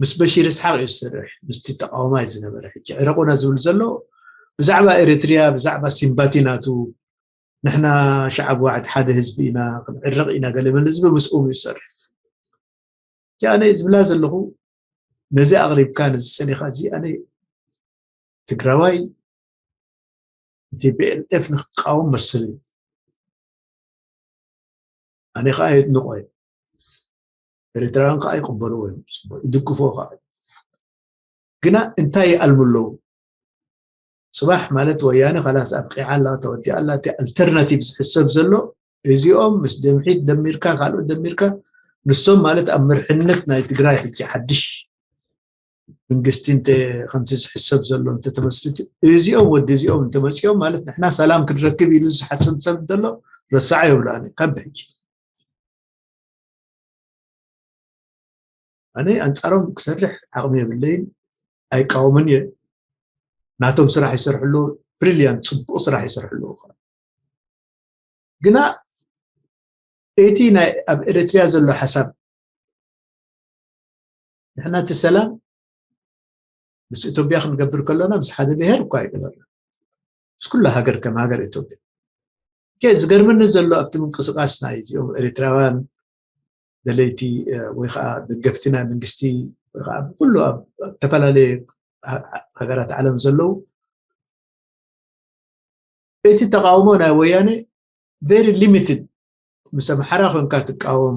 ምስ በሺር እስሓቅ እዩ ዝሰርሕ ምስቲ ተቃዋማይ ዝነበረ ሕጂ ዕረቁና ዝብል ዘሎ ብዛዕባ ኤርትሪያ ብዛዕባ ሲምባቲ ናቱ ንሕና ሸዓብ ዋሕድ ሓደ ህዝቢ ኢና ክንዕረቕ ኢና ገለ መለ ዝብል ምስኦም እዩ ዝሰርሕ። ኣነ ዝብላ ዘለኹ ነዚ ኣቕሪብካ ነዚ ጸኒኻ እዚ ኣነ ትግራዋይ ቲፒኤልኤፍ ንክቃወም መስል እዩ። ኣነ ከዓ የድንቆ እዩ። ኤርትራውያን ከዓ ይቅበልዎ እዮም፣ ይድግፎ ከዓ። ግና እንታይ ይኣልሙ ኣለዉ? ፅባሕ ማለት ወያነ ካላስ ኣብቂዓ ኣላ ተወዲኣ ኣላ እቲ ኣልተርናቲቭ ዝሕሰብ ዘሎ እዚኦም ምስ ድምሒት ደሚርካ ካልኦት ደሚርካ ንሶም ማለት ኣብ መርሕነት ናይ ትግራይ ሕጂ ሓድሽ መንግስቲ እንተ ከምቲ ዝሕሰብ ዘሎ እንተተመስሪቱ እዚኦም ወዲ እዚኦም እንተመፂኦም ማለት ንሕና ሰላም ክንረክብ ኢሉ ዝሓስብ ሰብ እንተሎ ረሳዖ የብሉ ኣነ ካብ ብሕጂ ኣነ ኣንፃሮም ክሰርሕ ዓቕሚ የብለይን ኣይቃወምን እየ ናቶም ስራሕ ይሰርሕሉ ብሪልያንት ፅቡቅ ስራሕ ይሰርሕሉ ግና እቲ ናይ ኣብ ኤርትሪያ ዘሎ ሓሳብ ንሕና እቲ ሰላም ምስ ኢትዮጵያ ክንገብር ከሎና ምስ ሓደ ብሄር እኳ ኣይገበርና ምስ ኩሉ ሃገር ከም ሃገር ኢትዮጵያ ዝገርመኒ ዘሎ ኣብቲ ምንቅስቃስ ናይ እዚኦም ኤርትራውያን ደለይቲ ወይ ከዓ ደገፍቲ ናይ መንግስቲ ወይ ከዓ ብኩሉ ኣብ ዝተፈላለየ ሃገራት ዓለም ዘለዉ እቲ ተቃውሞ ናይ ወያነ very limited ምስ ኣምሓራ ኮንካ ትቃወም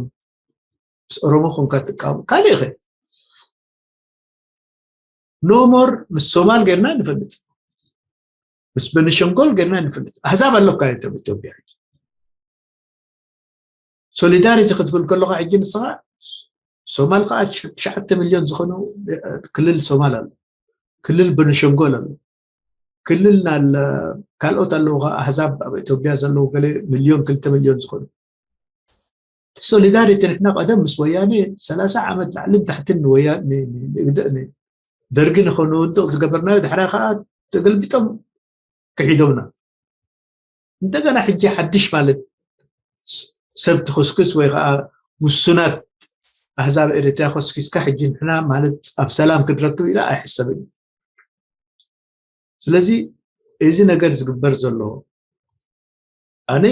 ምስ ኦሮሞ ኮንካ ትቃወም ካልእ ይኽእል no more ምስ ሶማል ጌርና ንፈልጥ ምስ በንሸንጎል ጌርና ንፈልጥ ኣህዛብ ኣለካ ኢትዮጵያ ሶሊዳሪቲ ክትብል ከለካ ሕጂ ንስኻ ሶማል ከዓ ትሽዓተ ሚልዮን ዝኾኑ ክልል ሶማል ኣሎ ክልል በንሸንጎል ኣሎ ክልል ካልኦት ኣለዉ ከዓ ኣህዛብ ኣብ ኢትዮጵያ ዘለዉ ገለ ሚልዮን ክልተ ሚልዮን ዝኾኑ እቲ ሶሊዳሪቲ ንሕና ቀደም ምስ ወያኔ ሰላሳ ዓመት ላዕልን ታሕትን ንወያ ደርጊ ንኸንውድቕ ዝገበርናዮ ድሕራ ከዓ ተገልቢጦም ክሒዶምና እንደገና ሕጂ ሓድሽ ማለት ሰብ ትኽስክስ ወይ ከዓ ውሱናት ኣህዛብ ኤርትራ ኮስኪስካ ሕጂ ንሕና ማለት ኣብ ሰላም ክንረክብ ኢላ ኣይሕሰብን እዩ ስለዚ እዚ ነገር ዝግበር ዘሎ ኣነ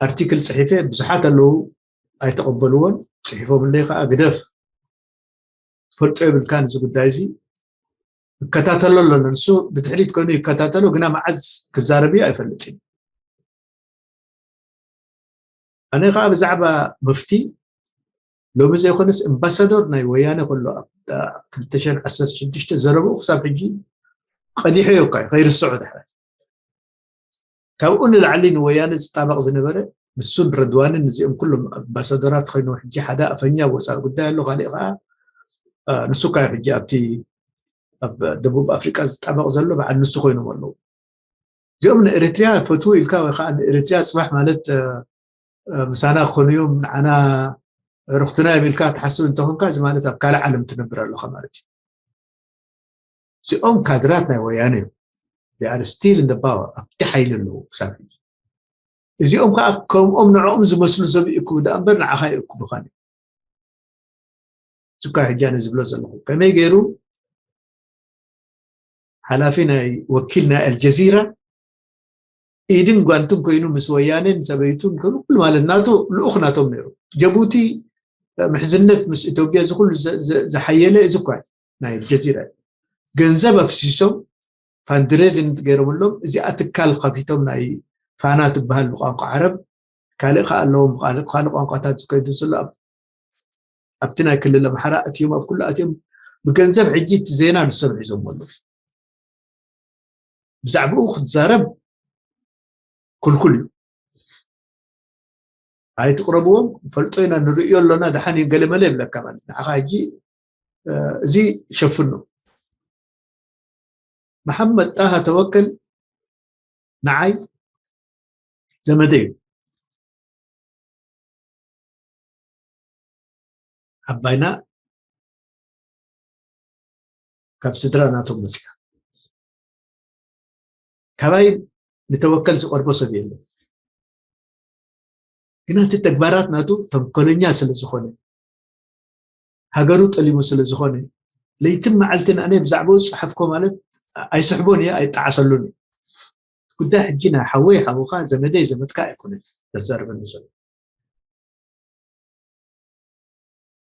ኣርቲክል ፅሒፈ ብዙሓት ኣለዉ ኣይተቐበልዎን ፅሒፎምለይ ከዓ ግደፍ ትፈልጦ የብልካን እዚ ጉዳይ እዚ እከታተሎ ኣሎ ንሱ ብድሕሪት ኮይኑ ይከታተሎ ግና መዓዝ ክዛረብ እዩ ኣይፈልጥን ኣነ ከዓ ብዛዕባ መፍቲ ሎሚ ዘይኮነስ ኣምባሳዶር ናይ ወያነ ከሎ ኣብ ክልተ ሽሕን ዓሰርተ ሽዱሽተ ዘረብኡ ክሳብ ሕጂ ቀዲሐዮ እኳ እዩ ከይርስዖ ድሕረ ካብኡ ንላዕሊ ንወያነ ዝጣበቕ ዝነበረ ንሱን ረድዋንን እዚኦም ኩሎም ኣምባሳደራት ኮይኖም ሕጂ ሓደ ኣፈኛ ወፃኢ ጉዳይ ኣሎ ካሊእ ከዓ ንሱ እኳ እዩ ሕጂ ኣብቲ ኣብ ደቡብ ኣፍሪቃ ዝጣበቕ ዘሎ በዓል ንሱ ኮይኖም ኣለዉ እዚኦም ንኤርትርያ ፈትዉ ኢልካ ወይ ከዓ ንኤርትርያ ፅባሕ ማለት ምሳና ክኾኑ እዮም ንዓና ርክትና እዮም ኢልካ ትሓስብ እንተኾንካ እዚ ማለት ኣብ ካልእ ዓለም ትነብር ኣለካ ማለት እዩ እዚኦም ካድራት ናይ ወያነ እዮም they are still in the power ኣብቲ ሓይሊ ኣለዉ ክሳብ ሕጂ እዚኦም ከዓ ከምኦም ንዕኦም ዝመስሉ ሰብ ይእክቡ ደኣ እምበር ንዓኻ ይእክቡኻን እዮም እዚኳ ሕጂ ኣነ ዝብሎ ዘለኹ ከመይ ገይሩ ሓላፊ ናይ ወኪል ናይ ኣልጀዚራ ኢድን ጓንትን ኮይኑ ምስ ወያኔን ሰበይቱን ከሉ ኩሉ ማለት ናቱ ልኡኽ ናቶም ነይሩ ጀቡቲ ምሕዝነት ምስ ኢትዮጵያ እዚ ኩሉ ዝሓየለ እዚ እኳ ናይ ኣልጀዚራ ገንዘብ ኣፍሲሶም ፋንድሬዝን ገይሮምሎም እዚኣ ትካል ከፊቶም ናይ ፋና ትበሃል ብቋንቋ ዓረብ ካልእ ከዓ ኣለዎም ካልእ ቋንቋታት ዝከይዱ ዘሎ ኣብቲ ናይ ክልል ኣምሓራ ኣትዮም ኣብ ኩሉ ኣትዮም ብገንዘብ ሕጂ እቲ ዜና ንሶም ሒዞም ኣለዉ ብዛዕባኡ ክትዛረብ ክልኩል እዩ። ኣይትቕረብዎም፣ ፈልጦ ኢና፣ ንርእዮ ኣሎና፣ ደሓን እዩ፣ ገለመለ ይብለካ ማለት ንዓኻ። ሕጂ እዚ ሸፍኖ። መሓመድ ጣሃ ተወከል ንዓይ ዘመደ እዩ። ዓባይና ካብ ስድራ ናቶም መፅያ። ካባይ ንተወከል ዝቐርቦ ሰብ የለን። ግና እቲ ተግባራት ናቱ ተንኮለኛ ስለ ዝኾነ፣ ሃገሩ ጠሊሙ ስለ ዝኾነ፣ ለይትን መዓልትን ኣነ ብዛዕባኡ ዝፀሓፍኮ ማለት ኣይስሕቦን እየ፣ ኣይጠዓሰሉን እየ። ጉዳይ ሕጂ ናይ ሓወይ ሓውኻ፣ ዘመደይ ዘመድካ ኣይኮነን ዘዛርበኒ ዘሎ።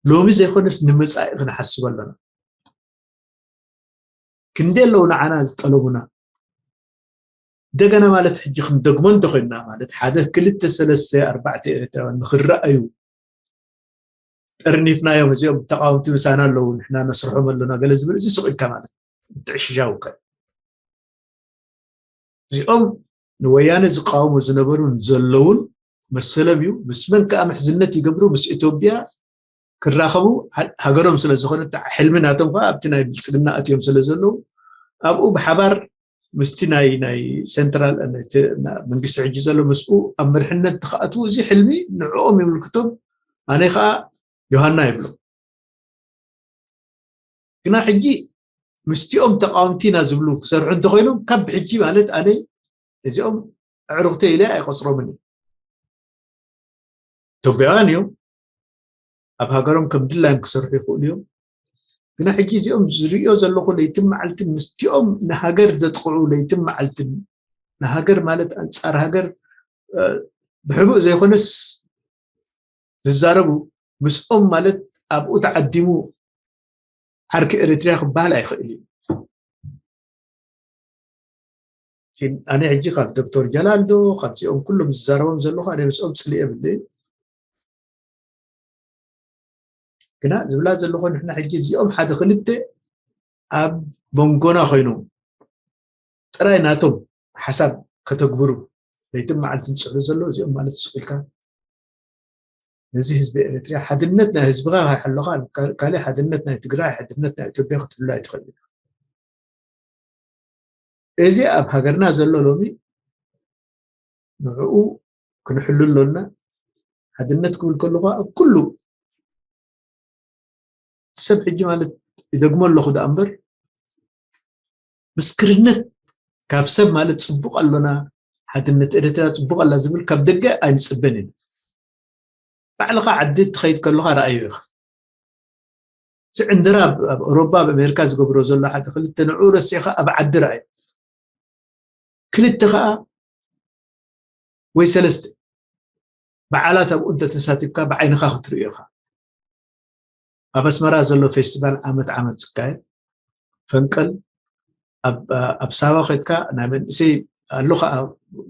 ሎሚ ዘይኮነስ ንመጻኢ ክንሓስብ ኣለና። ክንደይ ኣለዉ ንዓና ዝጠለሙና? እንደገና ማለት ሕጂ ክንደግሞ እንተኾይንና ማለት ሓደ ክልተ ሰለስተ ኣርባዕተ ኤርትራውያን ንኽረኣዩ ጠርኒፍናዮም፣ እዚኦም ተቃወምቲ ምሳና ኣለዉ፣ ንሕና ነስርሖም ኣለና ገለ ዝብል፣ እዚ ስቕ ኢልካ ማለት ምትዕሽሻው እኮ እዩ። እዚኦም ንወያነ ዝቃወሙ ዝነበሩን ዘለውን መሰሎም እዩ። ምስ መን ከኣ ምሕዝነት ይገብሩ? ምስ ኢትዮጵያ ክራኸቡ፣ ሃ-፣ ሃገሮም ስለ ዝኾነ፣ እታ ሕልሚ ናቶም ከኣ ኣብቲ ናይ ብልጽግና ኣትዮም ስለ ዘለዉ፣ ኣብኡ ብሓባር ምስቲ ናይ፣ ናይ ሴንትራል፣ እ፣ እቲ ና-፣ መንግስቲ ሕጂ ዘሎ ምስኡ ኣብ መሪሕነት ንኽኣትዉ፣ እዚ ሕልሚ ንዕኦም ይምልክቶም። ኣነ ከኣ ዮሃና ይብሎ። ግና ሕጂ ምስቲኦም ተቃወምቲ ኢና ዝብሉ ክሰርሑ እንተኾይኖም፣ ካብ ሕጂ ማለት ኣነ እዚኦም ኣዕሩኽተይ ኢለ ኣይቆጽሮምን እየ። ኢትዮጵያውያን እዮም። ኣብ ሃገሮም ከም ድላዮም ክሰርሑ ይኽእሉ እዮም። ግና ሕጂ እዚኦም ዝርእዮ ዘለኹ ለይትን መዓልትን ምስቲኦም ንሃገር ዘጥቕዑ ለይትን መዓልትን፣ ንሃገር ማለት ኣንጻር ሃገር፣ እ፣ ብሕቡእ ዘይኮነስ ዝዛረቡ፣ ምስኦም ማለት ኣብኡ ተዓዲሙ ዓርኪ ኤሪትርያ ክበሃል ኣይኽእል እዩ። ግን ኣነ ሕጂ ካብ ዶክተር ጀላል ዶ ካብዚኦም ኩሎም ዝዛረቦም ዘለኹ ኣነ ምስኦም ጽልኢ የብለይን። ግና ዝብላ ዘለኹ ንሕና ሕጂ እዚኦም ሓደ ክልተ ኣብ መንጎና ኮይኖም ጥራይ ናቶም ሓሳብ ከተግብሩ ለይትን መዓልትን ዝጽዕሩ ዘለዉ እዚኦም ማለት ስቕ ኢልካ ነዚ ህዝቢ ኤሪትርያ ሓድነት ናይ ህዝብኻ ከይሓለኻ ካል-፣ ካልእ ሓድነት ናይ ትግራይ ሓድነት ናይ ኢትዮጵያ ክትሕሉ ኣይትኽእል ኢኻ። እዚ ኣብ ሃገርና ዘሎ ሎሚ ንዕኡ ክንሕሉ ኣሎና። ሓድነት ክብል ከለኹ ኣብ ኩሉ ሰብ ሕጂ ማለት ይደግሞ ኣለኹ ደኣ እምበር ምስክርነት ካብ ሰብ ማለት ጽቡቕ ኣሎና፣ ሓድነት ኤርትራ ጽቡቕ ኣላ ዝብል ካብ ደገ ኣይንጽበን ኢና። ባዕልኻ ዓዲ ትኸይድ ከለኻ ረኣዮ ኢኻ። እዚ ዕንደራ ኣብ፣ ኣብ ኣውሮፓ ኣብ ኣሜሪካ ዝገብሮ ዘሎ ሓደ ክልተ ንዕኡ ረሲዕኻ ኣብ ዓዲ ረኣዮ። ክልተ ኸኣ ወይ ሰለስተ በዓላት ኣብኡ እንተተሳቲፍካ ብዓይንኻ ክትርእዮ ኢኻ። ኣብ ኣስመራ ዘሎ ፌስቲቫል ዓመት ዓመት ዝካየድ ፈንቀል፣ ኣብ፣ ኣብ ሳዋ ኸድካ ናይ መንእሰይ ኣሎ ኸኣ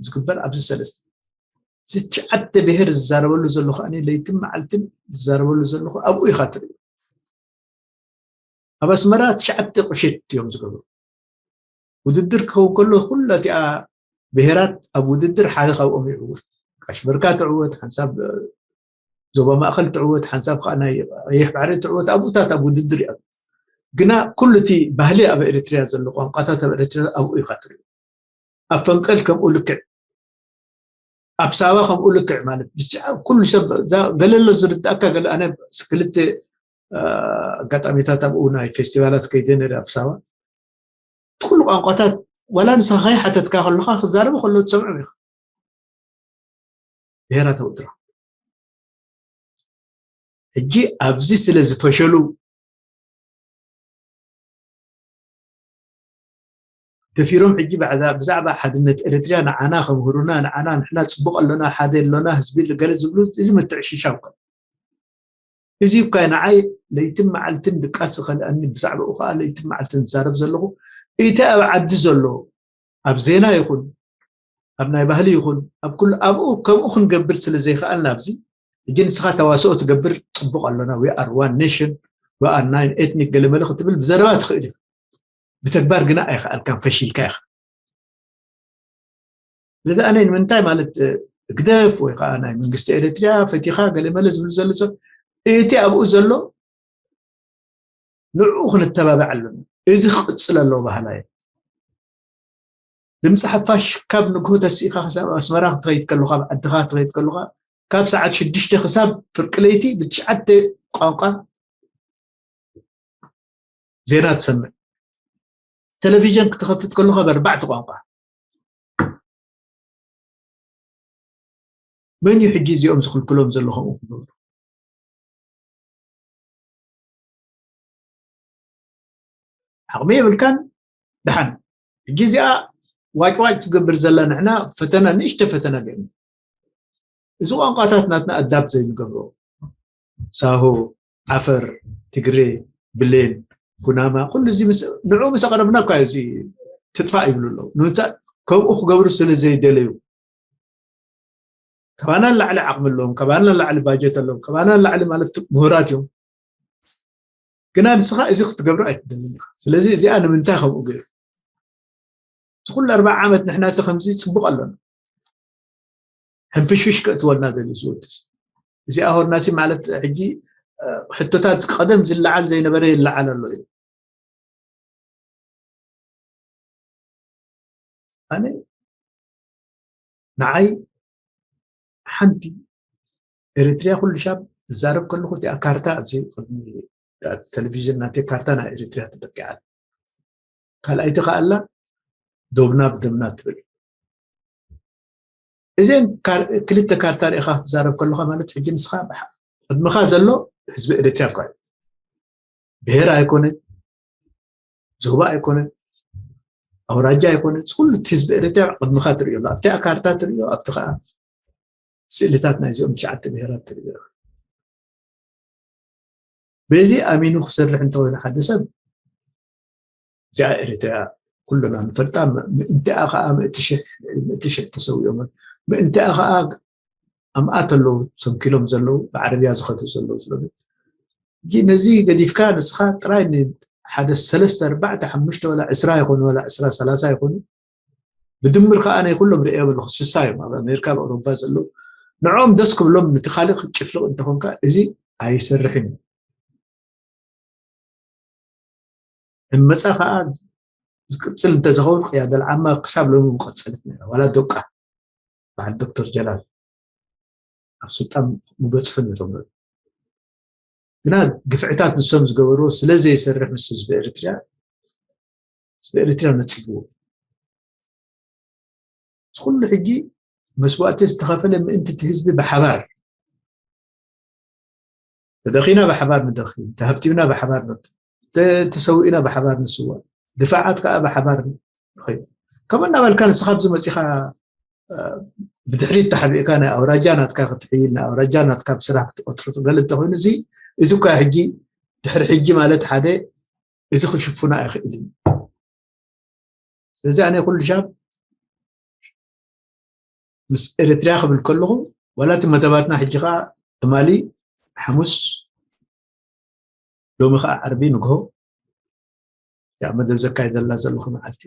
ዝግበር ኣብዚ ሰለስተ። እዚ ትሽዓተ ብሄር ዝዛረበሉ ዘሎ ኸኣ ለይትን መዓልትን ዝዛረበሉ ዘለኹ ኣብኡ ኢኻ ትርእዮ። ኣብ ኣስመራ ትሽዓተ ቁሸት እዮም ዝገብሩ። ውድድር ክኸውን ከሎ ኩላ እቲኣ ብሄራት ኣብ ውድድር ሓደ ካብኦም ይዕወት። ቃሽ በርካ ትዕወት፣ ሓንሳብ፣ እ፣ ዞባ ማእኸል ትዕወት፣ ሓንሳብ ከዓ ናይ ቀይሕ ባሕሪ ትዕወት። ኣብኡታት ኣብ ውድድር እዩ። ግና ኩሉ እቲ ባህሊ ኣብ ኤሪትርያ ዘሎ፣ ቋንቋታት ኣብ ኤሪትርያ ኣብኡ ኢኻ ትርኢ። ኣብ ፈንቀል ከምኡ ልክዕ፣ ኣብ ሳባ ከምኡ ልክዕ ማለት ብቻ ኩሉ ሰብ እዛ ገለ ኣሎ ዝርድኣካ፣ ገለ ኣነ ክልተ፣ እ፣ ኣጋጣሚታት ኣብኡ ናይ ፌስቲቫላት ከይደ ነይረ ኣብ ሳባ። እቲ ኩሉ ቋንቋታት ዋላ ንስኻ ከይሓተትካ ከለኻ ክዛረቡ ከለዉ ትሰምዖም ኢኻ። ብሄራት ኣብኡ ትረኽቦም። ሕጂ ኣብዚ ስለ ዝፈሸሉ ደፊሮም ሕጂ ባዕዳ-፣ ብዛዕባ ሓድነት ኤርትርያ ንዓና ከምህሩና፣ ንዓና ንሕና ጽቡቕ ኣሎና፣ ሓደ ኣሎና፣ ህዝቢ ገለ ዝብሉ፣ እዚ ምትዕሽሻው እኮ። እዚ እኳ ንዓይ ለይትን መዓልትን ድቃስ ዝኸልኣኒ፣ ብዛዕባኡ ከኣ ለይትን መዓልትን ዝዛረብ ዘለኹ፣ እቲ ኣብ ዓዲ ዘሎ፣ ኣብ ዜና ይኹን፣ ኣብ ናይ ባህሊ ይኹን፣ ኣብ ኩሉ፣ ኣብኡ ከምኡ ክንገብር ስለ ዘይከኣልና ኣብዚ፣ ሕጂ ንስኻ ተዋስኦ ትገብር፣ ጽቡቕ ኣሎና፣ we are one nation፣ we are nine ethnic ገለመለ ክትብል ብዘረባ ትኽእል ኢኻ። ብተግባር ግና ኣይከኣልካን፣ ፈሺልካ ኢኻ። ስለዚ ኣነ ንምንታይ ማለት ህግደፍ ወይ ከዓ ናይ መንግስቲ ኤርትርያ ፈቲኻ ገለ መለ ዝብል ዘሎ ሰብ እቲ ኣብኡ ዘሎ ንዕኡ ክንተባባዕ ኣለና። እዚ ክቕፅል ኣለዎ ባህላ እዩ። ድምፂ ሓፋሽ ካብ ንግሆ ተሲእካ ክሳብ ኣስመራ ክትኸይድ ከለካ ኣብ ዓድካ ክትኸይድ ከለካ ካብ ሰዓት ሽዱሽተ ክሳብ ፍርቂ ለይቲ ብትሽዓተ ቋንቋ ዜና ትሰምዕ። ቴሌቪዥን ክትኸፍት ከለካ ብኣርባዕተ ቋንቋ። መን እዩ ሕጂ እዚኦም ዝኽልክሎም ዘሎ ከምኡ ክገብሩ? ዓቕሚ የብልካን። ደሓን ሕጂ እዚኣ ዋጭዋጭ ትገብር ዘላ ንሕና ፈተና ንእሽተ ፈተና ገይርና እዚ ቋንቋታት ናትና ኣዳብ ዘይንገብሮ ሳሆ ዓፈር ትግሬ ብሌን ኩናማ ኩሉ እዚ ንዑ ምስ ኣቐረብና እኳ እዚ ትጥፋእ ይብሉ ኣለዉ ንምፃእ ከምኡ ክገብሩ ስለ ዘይደለዩ ካባና ላዕሊ ዓቕሚ ኣለዎም ካባና ላዕሊ ባጀት ኣለዎም ካባና ላዕሊ ማለት ምሁራት እዮም ግና ንስኻ እዚ ክትገብሩ ኣይትደልን ኢኻ ስለዚ እዚኣ ንምንታይ ከምኡ ገይሩ እዚ ኩሉ ኣርባዓ ዓመት ንሕና ሲ ከምዚ ፅቡቕ ኣለና ሕንፍሽፍሽ ከእትወልና ዘሉ ዝወትስ እዚኣ ሆርናሲ ማለት ሕጂ ሕቶታት ቀደም ዝለዓል ዘይነበረ ይለዓል ኣሎ እዩ ኣነ ንዓይ ሓንቲ ኤርትርያ ኩሉ ሻብ ዝዛረብ ከለኹ እቲኣ ካርታ ኣብዚ ቴሌቪዥን ናተ ካርታ ናይ ኤርትርያ ተጠቂዓል ካልኣይቲ ከኣላ ዶብና ብደምና ትብል እዘን ክልተ ካርታ ሪኢኻ ክትዛረብ ከለኻ ማለት ሕጂ ንስኻ ቅድምኻ ዘሎ ህዝቢ ኤርትርያ እኳ እዩ ብሄር ኣይኮነ ዞባ ኣይኮነ ኣውራጃ ኣይኮነ ኩሉ ህዝቢ ኤርትርያ ቅድምኻ ትሪኦ ኣሎ ኣብቲ ካርታ ትሪኦ ኣብቲ ከዓ ስእልታት ናይዚኦም ትሽዓተ ብሄራት ትሪኦ በዚ ኣሚኑ ክሰርሕ እንተኮይኑ ሓደ ሰብ እዚኣ ኤርትርያ ኩልና ንፈልጣ ምእንቲኣ ከዓ ምእቲ ሽሕ ተሰዊኦምን ምእንቲኣ ከዓ ኣምኣት ኣለዉ ሰንኪሎም ዘለዉ ብዓረብያ ዝኸዱ ዘለዉ ስለዚ ነዚ ገዲፍካ ንስኻ ጥራይ ሓደ ሰለስተ ኣርባዕተ ሓሙሽተ ወላ ዕስራ ይኾኑ ወላ ዕስራ ሰላሳ ይኾኑ ብድምር ከዓ ናይ ኩሎም ርእዮም ኣለኹ ስሳ እዮም ኣብ ኣሜሪካ ኣብ ኣውሮፓ ዘለዉ ንዕኦም ደስ ክብሎም ነቲ ካልእ ክትጭፍልቕ እንተኾንካ እዚ ኣይሰርሕን እዩ እመፃ ከዓ ዝቅፅል እንተዝኸውን ቅያደል ዓማ ክሳብ ሎሚ ምቀፀለት ነራ ዋላ ደቃ በዓል ዶክተር ጀላል ኣብ ስልጣን ምበፅሑ ነይሮም ግና ግፍዕታት ንሶም ዝገበርዎ ስለ ዘይሰርሕ ምስ ህዝቢ ኤርትርያ ህዝቢ ኤርትርያ ነፂግዎ እዚ ኩሉ ሕጂ መስዋእቲ ዝተኸፈለ ምእንቲ እቲ ህዝቢ ብሓባር ተደኺና ብሓባር ንደኺ ተሃብቲብና ብሓባር ንብት ተሰዊእና ብሓባር ንስዋ ድፋዓት ከዓ ብሓባር ንኸይድ ከምኡ እናበልካ ንስኻ ኣብዚ መፂኻ ብድሕሪት ተሓቢእካ ናይ ኣውራጃ ናትካ ክትሕይል ናይ ኣውራጃ ናትካ ብስራሕ ክትቆፅር ትበል እንተኮይኑ እዚ እዚ እኳ ሕጂ ድሕሪ ሕጂ ማለት ሓደ እዚ ክሽፍኖ ኣይኽእልን ስለዚ ኣነ ኩሉ ሻብ ምስ ኤርትርያ ክብል ከለኹ ዋላ እቲ መደባትና ሕጂ ከዓ ትማሊ ሓሙስ ሎሚ ከዓ ዓርቢ ንግሆ ያ መደብ ዘካይደላ ዘለኹ መዓልቲ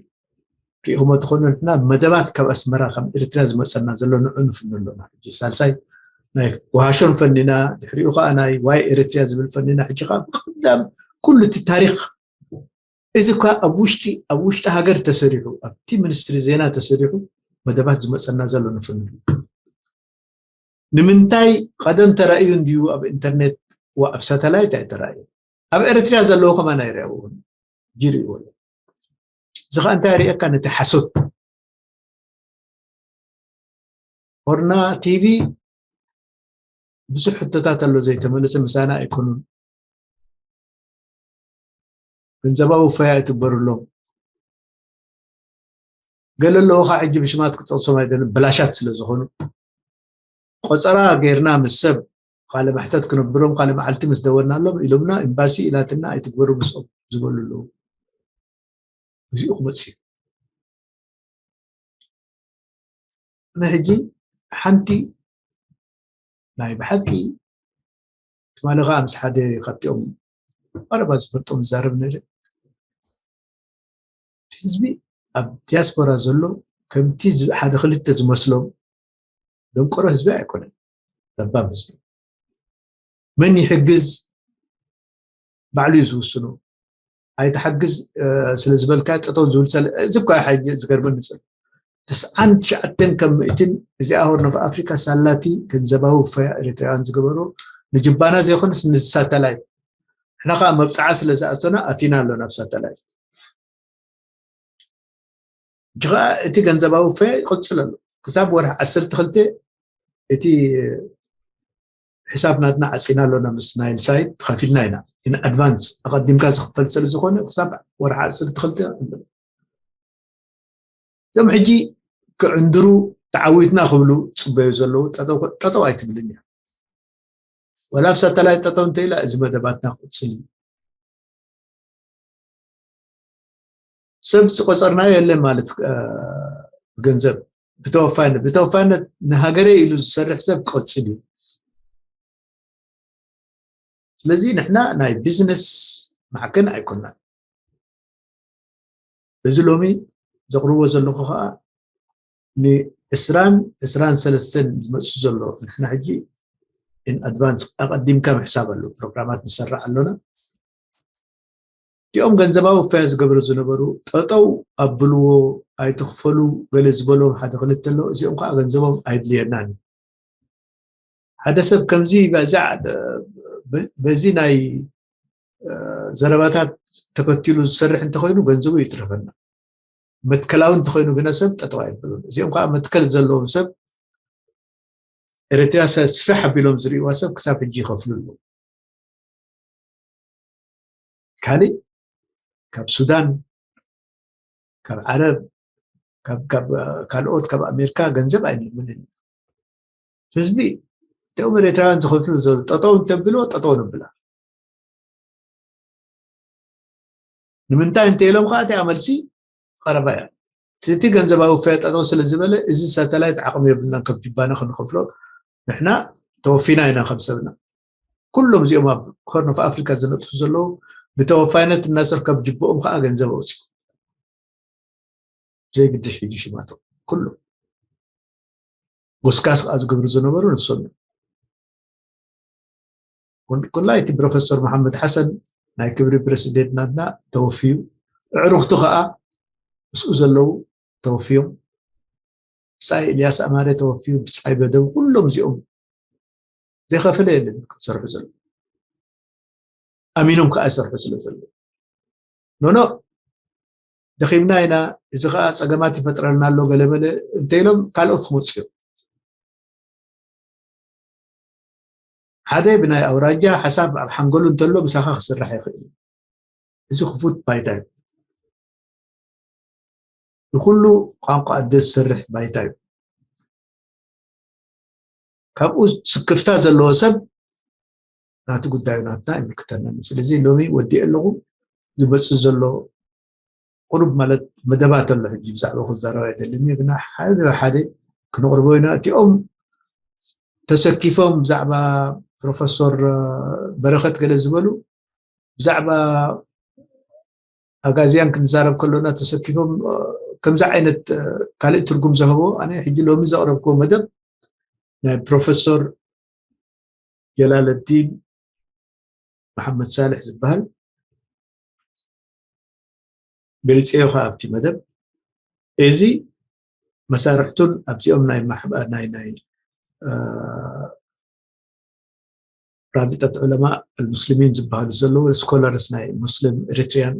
ሪኢኹሞ ትኾኑ ንሕና መደባት ካብ ኣስመራ ካብ ኤርትርያ ዝመፀና ዘሎ ንዑ ንፍኑ ኣሎና ሕጂ ሳልሳይ ናይ ወሃሾን ፈኒና ድሕሪኡ ከዓ ናይ ዋይ ኤርትርያ ዝብል ፈኒና ሕጂ ከዓ ብቀዳም ኩሉ እቲ ታሪክ እዚ እኳ ኣብ ውሽጢ ኣብ ውሽጢ ሃገር ተሰሪሑ ኣብቲ ሚኒስትሪ ዜና ተሰሪሑ መደባት ዝመፀና ዘሎ ንፍንሉ ንምንታይ ቀደም ተራእዩ እንድዩ ኣብ ኢንተርኔት ኣብ ሳተላይት ኣይተራእዩ ኣብ ኤርትርያ ዘለዎ ከማን ኣይረእውን ጅርዎ እዚ ከዓ እንታይ ርእየካ ነቲ ሓሶት ሆርና ቲቪ ብዙሕ ሕቶታት ኣሎ ዘይተመለሰ ምሳና ኣይኮኑን ገንዘባዊ ፈያ ይትበርሎም ገለ ኣለዎ ከዓ ሕጂ ብሽማት ክጠቅሶም ኣይደልን ብላሻት ስለ ዝኾኑ ቆፀራ ገይርና ምስ ሰብ ካለ ማሕተት ክነብሎም ካለ መዓልቲ ምስ ደወልናሎም ኢሎምና ኤምባሲ ኢላትና ኣይትግበሩ ምስኦም ዝበሉ ኣለዉ እዚኡ ክመፅእ እዩ ንሕጂ ሓንቲ ናይ ብሓቂ ትማሊ ከዓ ምስ ሓደ ካብቲኦም ቀረባ ዝፈልጦም ዝዛረብ ነይረ ህዝቢ ኣብ ዲያስፖራ ዘሎ ከምቲ ዝ- ሓደ ክልተ ዝመስሎም ደንቆሮ ህዝቢ ኣይኮነን። ለባም ህዝቢ መን ይሕግዝ ባዕሉ እዩ ዝውስኑ። ኣይትሓግዝ ስለ ዝበልካ ጠጠው ዝብል ሰለ እዚ እኳ ሓጂ ዝገርመኒ ዘሎ ተስዓን ትሽዓተን ከም ምእትን እዚኣ ሆርን ኦፍ ኣፍሪካ ሳላቲ ገንዘባዊ ፈያ ኤሪትራውያን ዝገበሮ ንጅባና ዘይኮነስ ንሳተላይት ንሕና ከዓ መብፅዓ ስለ ዝኣቶና ኣቲና ኣሎ ናብ ሳተላይት ሕጂ ከዓ እቲ ገንዘባዊ ፈያ ይቕፅል ኣሎ ክሳብ ወርሒ ዓሰርተ ክልተ እቲ ሕሳብ ናትና ዓፂና ኣሎና ምስ ናይል ሳይት ከፊልና ኢና in advance ኣቐዲምካ ዝኽፈል ስለ ዝኾነ ክሳብ ወርሒ ዓሰርተ ክልተ እዞም ሕጂ ክዕንድሩ ተዓዊትና ክብሉ ፅበዩ ዘለዉ ጠጠው ኣይትብልን እያ ወላ ኣብ ሳተላይት ጠጠው እንተኢላ እዚ መደባትና ክቕፅል እዩ ሰብ ዝቆፀርናዮ የለን ማለት ብገንዘብ ብተወፋይነት ብተወፋይነት ንሃገረ ኢሉ ዝሰርሕ ሰብ ክቐፅል እዩ ስለዚ ንሕና ናይ ቢዝነስ ማዕከን ኣይኮናን እዚ ሎሚ ዘቕርቦ ዘለኹ ከዓ ንዕስራን ዕስራን ሰለስተን ዝመፅእ ዘሎ ንሕና ሕጂ in advance ኣቐዲምካ ምሕሳብ ኣሎ ፕሮግራማት ንሰርሕ ኣሎና እቲኦም ገንዘባዊ ውፈያ ዝገብሩ ዝነበሩ ጠጠው ኣብልዎ ኣይትኽፈሉ ገለ ዝበሎም ሓደ ክልተ ኣሎ እዚኦም ከዓ ገንዘቦም ኣይድልየናን ሓደ ሰብ ከምዚ በዚ ናይ ዘረባታት ተከቲሉ ዝሰርሕ እንተኮይኑ ገንዘቡ ይትረፈና መትከላዊ እንተኮይኑ ግና ሰብ ጠጠው ኣይብሉን እዚኦም ከዓ መትከል ዘለዎም ሰብ ኤርትራ ስፍሕ ኣቢሎም ዝርእዋ ሰብ ክሳብ ሕጂ ይኸፍሉ ኣለዉ ካልእ ካብ ሱዳን ካብ ዓረብ ካልኦት ካብ ኣሜሪካ ገንዘብ ኣይንልምንን ህዝቢ እቲኦም ኤርትራውያን ዝኸፍሉ ዘሎ ጠጠው እንተብልዎ ጠጠው ንብላ ንምንታይ እንተ ኢሎም ከዓ እቲኣ መልሲ ቀረባ እያ እቲ ገንዘባዊ ፈያ ጠጠው ስለ ዝበለ እዚ ሳተላይት ዓቕሚ የብልናን ከም ጅባና ክንኸፍሎ ንሕና ተወፊና ኢና ከም ሰብና ኩሎም እዚኦም ኣብ ሆርን ኦፍ ኣፍሪካ ዝነጥፉ ዘለዉ ብተወፋይነት እናሰር ካብ ጅብኦም ከዓ ገንዘብ ኣውፅኡ ዘይግድሽ ሕጂ ሽማቶም ኩሎም ጎስጋስ ከዓ ዝገብሩ ዝነበሩ ንሶም እዮም ኩላ እቲ ፕሮፌሰር መሓመድ ሓሰን ናይ ክብሪ ፕረሲደንት ናትና ተወፍዩ ኣዕሩኽቱ ከዓ ምስኡ ዘለዉ ተወፍዮም ብፃይ ኢልያስ ኣማረ ተወፍዩ ብፃይ በደው ኩሎም እዚኦም ዘይከፈለ የለን ክሰርሑ ዘሎ ኣሚኖም ከዓ ይሰርሑ ስለ ዘለዉ ኖኖ ደኺምና ኢና እዚ ከዓ ፀገማት ይፈጥረልና ኣሎ ገለመለ እንተኢሎም ካልኦት ክመፁ እዮም ሓደ ብናይ ኣውራጃ ሓሳብ ኣብ ሓንገሉ እንተሎ ምሳኻ ክስራሕ ይኽእል እዩ እዚ ክፉት ባይታ እዩ ንኩሉ ቋንቋ ኣደ ዝሰርሕ ባይታ እዩ ካብኡ ስክፍታ ዘለዎ ሰብ ናቲ ጉዳዩ ናትና ኣይምልክተናን ስለዚ ሎሚ ወዲአ ኣለኹ ዝመፅእ ዘሎ ቁሩብ ማለት መደባት ኣሎ ሕጂ ብዛዕባ ክዛረብ ኣይደልን እዩ ግና ሓደ ሓደ ክንቕርቦ ኢና እቲኦም ተሰኪፎም ብዛዕባ ፕሮፈሶር በረኸት ገለ ዝበሉ ብዛዕባ ኣጋዝያን ክንዛረብ ከሎና ተሰኪፎም ከምዚ ዓይነት ካልእ ትርጉም ዘህቦ ኣነ ሕጂ ሎሚ ዘቕረብክዎ መደብ ናይ ፕሮፈሶር ጀላለዲን መሓመድ ሳልሕ ዝበሃል ገሊፀዮ ከዓ ኣብቲ መደብ እዚ መሳርሕቱን ኣብዚኦም ናይ ናይ ናይ ራቢጠት ዑለማ ሙስሊሚን ዝበሃሉ ዘለዉ ስኮለርስ ናይ ሙስሊም ኤሪትሪያን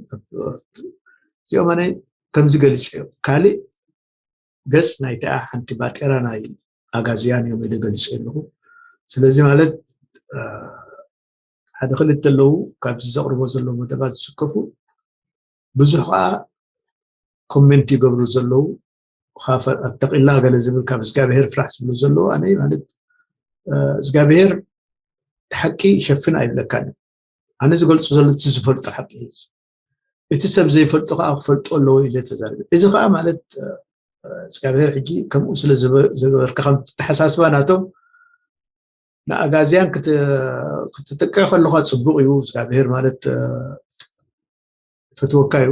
እዚኦም ኣነ ከምዚ ገሊፀዮ ካልእ ገፅ ናይቲኣ ሓንቲ ባጤራ ናይ ኣጋዝያን እዮም ኢለ ገሊፀ ኣለኹ ስለዚ ማለት ሓደ ክልተ ኣለዉ ካብዚ ዘቕርቦ ዘለዉ መደባት ዝስከፉ ብዙሕ ከዓ ኮሜንት ይገብሩ ዘለዉ ኣተቂላ ገለ ዝብል ካብ እግዚኣብሄር ፍራሕ ዝብሉ ዘለዉ ኣነ ማለት እግዚኣብሄር እቲ ሓቂ ይሸፍን ኣይብለካን ኣነ ዝገልፁ ዘሎ እቲ ዝፈልጦ ሓቂ እዩ እቲ ሰብ ዘይፈልጦ ከዓ ክፈልጦ ኣለዎ ኢለ ተዛርበ እዚ ከዓ ማለት እግዚኣብሔር ሕጂ ከምኡ ስለ ዝገበርካ ከም ተሓሳስባ ናቶም ንኣጋዝያን ክትጥቅዕ ከለካ ፅቡቅ እዩ እግዚኣብሔር ማለት ፈትወካ እዩ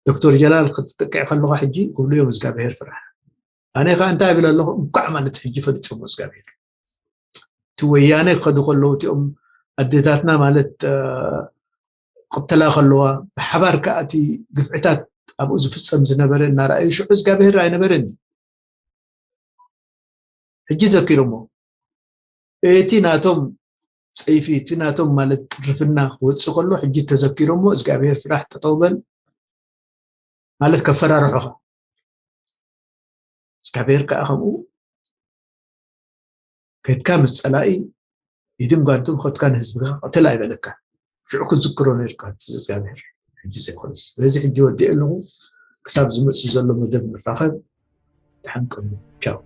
ዶክተር ጀላል ክትጥቅዕ ከለኻ ሕጂ ክብሉ እዮም እግዚኣብሔር ፍራሕ። ኣነ ከዓ እንታይ ይብል ኣለኹ? እንኳዕ ማለት ሕጂ ፈሊጦም እግዚኣብሔር። እቲ ወያነ ክኸዱ ከለዉ እቲኦም ኣዴታትና ማለት ቅተላ ከለዋ ብሓባር ከዓ እቲ ግፍዕታት ኣብኡ ዝፍፀም ዝነበረ እናረኣዩ ሽዑ እግዚኣብሔር ኣይነበረን። ሕጂ ዘኪሮሞ እቲ ናቶም ፀይፊ እቲ ናቶም ማለት ጥርፍና ክወፅእ ከሎ ሕጂ ተዘኪሮሞ እግዚኣብሔር ፍራሕ ጠጠውበል ማለት ከፈራርሑኻ እግዚኣብሔር ከዓ ከምኡ ከድካ ምስ ፀላኢ ኢድን ጓንትን ከድካ ንህዝብካ ቅትል ኣይበለካ። ሽዑ ክትዝክሮ ነርካ እግዚኣብሔር። ሕጂ ዘይኮነስ በዚ ሕጂ ወዲእ ኣለኹ። ክሳብ ዝመፅእ ዘሎ መደብ ንራኸብ። ተሓንቀኑ። ቻው።